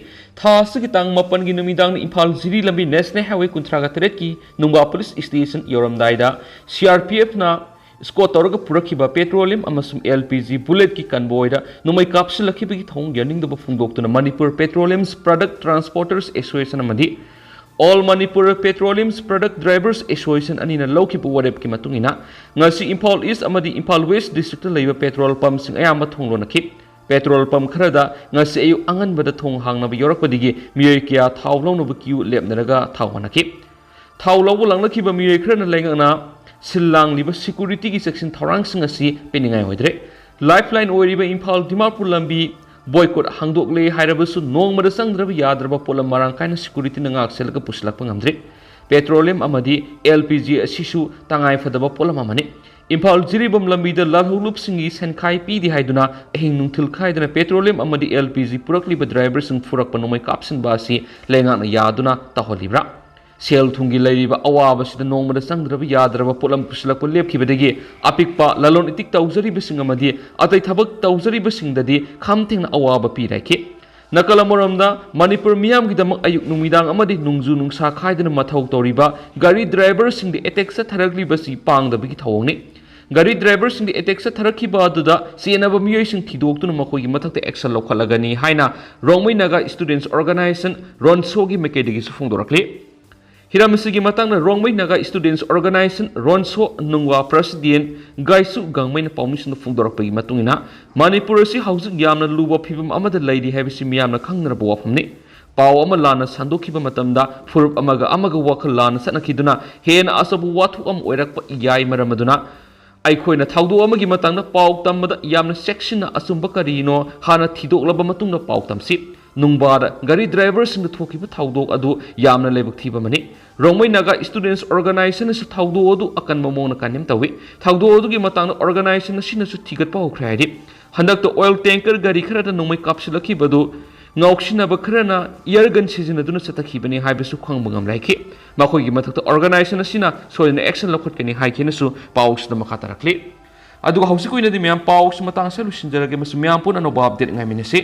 ꯊꯥ ꯑꯁꯤꯒꯤ ꯇꯥꯡ ꯃꯥꯄꯟꯒꯤ ꯅꯨꯃꯤꯗꯥꯡꯗ ꯏꯝꯐꯥꯜ ꯖꯤꯔꯤ ꯂꯝꯕꯤ ꯅꯦꯁꯅꯦꯜ ꯍꯥꯏꯋꯦ ꯀꯨꯟꯊ꯭ꯔꯥꯒ ꯇꯔꯦꯠꯀꯤ ꯅꯨꯡꯕꯥ police station ꯌꯧꯔꯝꯗꯥꯏꯗ C R P ꯑꯦꯐꯅ ꯏꯁꯀꯣꯔꯠ ꯇꯧꯔꯒ ꯄꯨꯔꯛꯈꯤꯕ ꯄꯦꯇ꯭ꯔꯣꯂꯤꯌꯝ ꯑꯃꯁꯨꯡ ꯑꯦꯜ ꯄꯤ ꯖꯤ ꯕꯨꯂꯦꯠꯀꯤ ꯀꯟꯕꯣꯏꯗ ꯅꯣꯡꯃꯩ ꯀꯥꯞꯁꯤꯜꯂꯛꯈꯤꯕꯒꯤ ꯊꯧꯑꯣꯡ ꯌꯥꯅꯤꯡꯗꯕ ꯐꯣꯡꯗꯣꯛꯇꯨꯅ Manipur petroleums product transporters association ꯑꯃꯗꯤ all Manipur petroleums product drivers association ꯑꯅꯤꯅ ꯂꯧꯈꯤꯕ ꯋꯥꯔꯦꯞꯀꯤ ꯃꯇꯨꯡ ꯏꯟꯅ, ꯉꯁꯤ ꯏꯝꯐꯥꯜ ꯏꯁ ꯑꯃꯗꯤ ꯏꯝꯐꯥꯜ ꯋꯦꯁ ꯗꯤꯁꯇ꯭ꯔꯤꯛꯇ ꯂꯩꯕ ꯄꯦꯇ꯭ꯔꯣꯜ ꯄꯝꯁꯤꯡ ꯑꯌꯥꯝꯕ ꯊꯣꯡ ꯂꯣꯟꯅꯈꯤ꯫ ꯄꯦꯇ꯭ꯔꯣꯜ ꯄꯝ ꯈꯔꯗ ꯉꯁꯤ ꯑꯌꯨꯛ ꯑꯉꯟꯕꯗ ꯊꯣꯡ ꯍꯥꯡꯅꯕ ꯌꯥꯎꯔꯛꯄꯗꯒꯤ ꯃꯤꯑꯣꯏ ꯀꯌꯥ ꯊꯥꯎ ꯂꯧꯅꯕ ꯀ꯭ꯌꯨ ꯂꯦꯞꯅꯔꯒ ꯊꯥꯎ ꯍꯥꯟꯅꯈꯤ꯫ ꯊꯥꯎ ꯂꯧꯕ ꯂꯥꯛꯅꯈꯤꯕ ꯃꯤꯑꯣꯏ ꯈꯔꯅ ꯂꯩꯉꯥꯛꯅ ꯁꯤꯜ ꯂꯥꯡꯂꯤꯕ ꯁꯦꯀ꯭ꯌꯨꯔꯤꯇꯤꯒꯤ ꯆꯦꯛꯁꯤꯟ ꯊꯧꯔꯥꯡꯁꯤꯡ ꯑꯁꯤ ꯄꯤꯅꯤꯡꯉꯥꯏ ꯑꯣꯏꯗ꯭ꯔꯦ꯫ ꯂꯥꯏꯐ ꯂꯥꯏꯟ ꯑꯣꯏꯔꯤꯕ ꯏꯝꯐꯥꯜ ꯗꯤꯃꯥꯄꯨꯔ ꯂꯝꯕꯤ ꯕꯣꯏꯀꯣꯠ ꯍꯥꯡꯗꯣꯛꯂꯦ ꯍꯥꯏꯔꯕꯁꯨ ꯅꯣꯡꯃꯗ ꯆꯪꯗ꯭ꯔꯕ ꯌꯥꯗ꯭ꯔꯕ ꯄꯣꯠꯂꯝ ꯃꯔꯥꯡ ꯀꯥꯏꯅ ꯁꯦꯀ꯭ꯌꯨꯔꯤꯇꯤꯅ ꯉꯥꯛ ꯁꯦꯜꯂꯒ ꯄꯨꯁꯤꯜꯂꯛꯄ ꯉꯝꯗ꯭ꯔꯤ꯫ ꯄꯦꯇ꯭ꯔꯣꯂꯤꯌꯝ ꯑꯃꯗꯤ ꯑꯦꯜ ꯄꯤ ꯖꯤ ꯑꯁꯤꯁꯨ ꯇꯉꯥꯏ ꯐꯗꯕ ꯄꯣꯠꯂꯝ ꯑꯃꯅꯤ꯫ ꯏꯝꯐꯥꯜ ꯖꯤꯔꯤꯕꯥꯝ ꯂꯝꯕꯤꯗ ꯂꯥꯜꯍꯧꯂꯨꯞꯁꯤꯡꯒꯤ ꯁꯦꯟꯈꯥꯏ ꯄꯤꯗꯦ ꯍꯥꯏꯗꯨꯅ ꯑꯍꯤꯡ ꯅꯨꯡꯊꯤꯜ ꯈꯥꯏꯗꯅ ꯄꯦꯇ꯭ꯔꯣꯂꯤꯌꯝ ꯑꯃꯗꯤ ꯑꯦꯜ ꯄꯤ ꯖꯤ ꯄꯨꯔꯛꯂꯤꯕ ꯗ꯭ꯔꯥꯏꯚꯔꯁꯤꯡ ꯐꯨꯔꯛꯄ ꯅꯣꯡꯃꯩ ꯀꯥꯞꯁꯤꯟꯕ ꯑꯁꯤ ꯂꯩꯉꯥꯛꯅ ꯌꯥꯗꯨꯅ ꯇꯧꯍꯜꯂꯤꯕ꯭ꯔꯥ? ꯁꯦꯜ ꯊꯨꯝꯒꯤ ꯂꯩꯔꯤꯕ ꯑꯋꯥꯕꯁꯤꯗ ꯅꯣꯡꯃꯗ ꯆꯪꯗ꯭ꯔꯕ ꯌꯥꯗ꯭ꯔꯕ ꯄꯣꯠꯂꯝ ꯄꯨꯁꯤꯜꯂꯛꯄ ꯂꯦꯞꯈꯤꯕꯗꯒꯤ ꯑꯄꯤꯛꯄ ꯂꯂꯣꯟ ꯏꯇꯤꯛ ꯇꯧꯖꯔꯤꯕꯁꯤꯡ ꯑꯃꯗꯤ ꯑꯇꯩ ꯊꯕꯛ ꯇꯧꯖꯔꯤꯕꯁꯤꯡꯗꯗꯤ ꯈꯝ ꯊꯦꯡꯅ ꯑꯋꯥꯕ ꯄꯤꯔꯦ꯫ ꯅꯥꯀꯜ ꯑꯃꯔꯣꯝꯗ ꯃꯅꯤꯄꯨꯔ ꯃꯤꯌꯥꯝꯒꯤꯗꯃꯛ ꯑꯌꯨꯛ ꯅꯨꯃꯤꯗꯥꯡ ꯑꯃꯗꯤ ꯅꯣꯡꯖꯨ ꯅꯨꯡꯁꯥ ꯈꯥꯏꯗꯅ ꯃꯊꯧ ꯇꯧꯔꯤꯕ ꯒꯥꯔꯤ ꯗ꯭ꯔꯥꯏꯚꯔꯁꯤꯡꯗ ꯑꯦꯇꯦꯛ ꯆꯠꯊꯔꯛꯂꯤꯕꯁꯤ ꯄꯥꯡꯗꯕꯒꯤ ꯊꯧꯑꯣꯡꯅꯤ꯫ ꯒꯥꯔꯤ ꯗ꯭ꯔꯥꯏꯚꯔꯁꯤꯡꯗ ꯑꯦꯇꯦꯛ ꯆꯠꯊꯔꯛꯈꯤꯕ ꯑꯗꯨꯗ ꯆꯦꯟꯅꯕ ꯃꯤꯑꯣꯏꯁꯤꯡ ꯊꯤꯗꯣꯛꯇꯨꯅ ꯃꯈꯣꯏꯒꯤ ꯃꯊꯛꯇ ꯑꯦꯛꯁꯟ ꯂꯧꯈꯠꯂꯒꯅꯤ ꯍꯥꯏꯅ ꯔꯣꯡꯃꯩ ꯅꯥꯒꯥ ꯁ꯭ꯇꯨꯗꯦꯟꯠꯁ ꯑꯣꯔꯒꯅꯥꯏꯖꯦꯁꯟ, ꯔꯣꯟꯁꯣꯒꯤ ꯃꯥꯏꯀꯩꯗꯒꯤꯁꯨ ꯐꯣꯡꯗꯣꯔꯛꯂꯤ꯫ ꯍꯤꯔꯝ ꯑꯁꯤꯒꯤ ꯃꯇꯥꯡꯗ ꯔꯣꯡꯃꯩ ꯅꯥꯒꯥ ꯁ꯭ꯇꯨꯗꯦꯟꯠꯁ ꯑꯣꯔꯒꯅꯥꯏꯖꯦꯁꯟ, ꯔꯣꯟꯁꯣ, ꯅꯨꯡꯋꯥ ꯄ꯭ꯔꯁꯤꯗꯦꯟꯠ ꯒꯥꯏꯁꯨ ꯒꯥꯡꯃꯩꯅ ꯄꯥꯎꯃꯤꯁꯤꯡꯗ ꯐꯣꯡꯗꯣꯔꯛꯄꯒꯤ ꯃꯇꯨꯡ ꯏꯟꯅ, ꯃꯅꯤꯄꯨꯔ ꯑꯁꯤ ꯍꯧꯖꯤꯛ ꯌꯥꯝꯅ ꯂꯨꯕ ꯐꯤꯕꯝ ꯑꯃꯗ ꯂꯩꯔꯤ ꯍꯥꯏꯕꯁꯤ ꯃꯤꯌꯥꯝꯅ ꯈꯪꯅꯔꯕ ꯋꯥꯐꯝꯅꯤ꯫ ꯄꯥꯎ ꯑꯃ ꯂꯥꯟꯅ ꯁꯟꯗꯣꯛꯈꯤꯕ ꯃꯇꯝꯗ ꯐꯨꯔꯨꯞ ꯑꯃꯒ ꯑꯃꯒ ꯋꯥꯈꯜ ꯂꯥꯟꯅ ꯆꯠꯅꯈꯤꯗꯨꯅ ꯍꯦꯟꯅ ꯑꯆꯧꯕ ꯋꯥꯊꯣꯛ ꯑꯃ ꯑꯣꯏꯔꯛꯄ ꯌꯥꯏ꯫ ꯃꯔꯝ ꯑꯗꯨꯅ ꯑꯩꯈꯣꯏꯅ ꯊꯧꯗꯣꯛ ꯑꯃꯒꯤ ꯃꯇꯥꯡꯗ ꯄꯥꯎ ꯇꯝꯕꯗ ꯌꯥꯝꯅ ꯆꯦꯛꯁꯤꯟꯅ ꯑꯆꯨꯝꯕ ꯀꯔꯤꯅꯣ ꯍꯥꯟꯅ ꯊꯤꯗꯣꯛꯂꯕ ꯃꯇꯨꯡꯗ ꯄꯥꯎ ꯇꯝꯁꯤ꯫ ꯅꯨꯡꯕꯥꯗ ꯒꯥꯔꯤ ꯗ꯭ꯔꯥꯏꯚꯔꯁꯤꯡꯗ ꯊꯣꯛꯈꯤꯕ ꯊꯧꯗꯣꯛ ꯑꯗꯨ ꯌꯥꯝꯅ ꯂꯥꯏꯕꯛ ꯊꯤꯕ ꯑꯃꯅꯤ꯫ ꯔꯣꯡꯃꯩ ꯅꯥꯒꯥ ꯁ꯭ꯇꯨꯗꯦꯟꯠꯁ ꯑꯣꯔꯒꯅꯥꯏꯖꯦꯁꯟꯅꯁꯨ ꯊꯧꯗꯣꯛ ꯑꯗꯨ ꯑꯀꯟꯕ ꯃꯑꯣꯡꯗ ꯀꯟꯗꯦꯝ ꯇꯧꯏ꯫ ꯊꯧꯗꯣꯛ ꯑꯗꯨꯒꯤ ꯃꯇꯥꯡꯗ ꯑꯣꯔꯒꯅꯥꯏꯖꯦꯁꯟ ꯑꯁꯤꯅꯁꯨ ꯊꯤꯒꯠꯄ ꯍꯧꯈ꯭ꯔꯦ ꯍꯥꯏꯔꯤ꯫ ꯍꯟꯗꯛꯇ ꯑꯣꯏꯜ ꯇꯦꯡꯀꯔ ꯒꯥꯔꯤ ꯈꯔꯗ ꯅꯣꯡꯃꯩ ꯀꯥꯞꯁꯤꯜꯂꯛꯈꯤꯕ ꯑꯗꯨ ꯉꯥꯎꯁꯤꯟꯅꯕ ꯈꯔꯅ ꯏꯌꯔ ꯒꯟ ꯁꯤꯖꯤꯟꯅꯗꯨꯅ ꯆꯠꯊꯈꯤꯕꯅꯤ ꯍꯥꯏꯕꯁꯨ ꯈꯪꯕ ꯉꯝꯂꯦ ꯍꯥꯏꯈꯤ꯫ ꯃꯈꯣꯏꯒꯤ ꯃꯊꯛꯇ ꯑꯣꯔꯒꯅꯥꯏꯖꯦꯁꯟ ꯑꯁꯤꯅ ꯁꯣꯏꯗꯅ ꯑꯦꯛꯁꯟ ꯂꯧꯈꯠꯀꯅꯤ ꯍꯥꯏꯈꯤꯅꯁꯨ ꯄꯥꯎꯁꯤꯗ ꯃꯈꯥ ꯇꯥꯔꯛꯂꯤ꯫ ꯑꯗꯨꯒ ꯍꯧꯖꯤꯛ ꯑꯣꯏꯅꯗꯤ ꯃꯌꯥꯝ ꯄꯥꯎꯁꯤ ꯃꯇꯥꯡ ꯑꯁꯤꯗ ꯂꯣꯏꯁꯤꯟꯖꯔꯒꯦ꯫ ꯃꯁꯤ ꯃꯌꯥꯝ ꯄꯨꯟꯅ ꯑꯅꯧꯕ ꯑꯞꯗꯦꯠ ꯉꯥꯏꯃꯤꯟꯅꯁꯤ꯫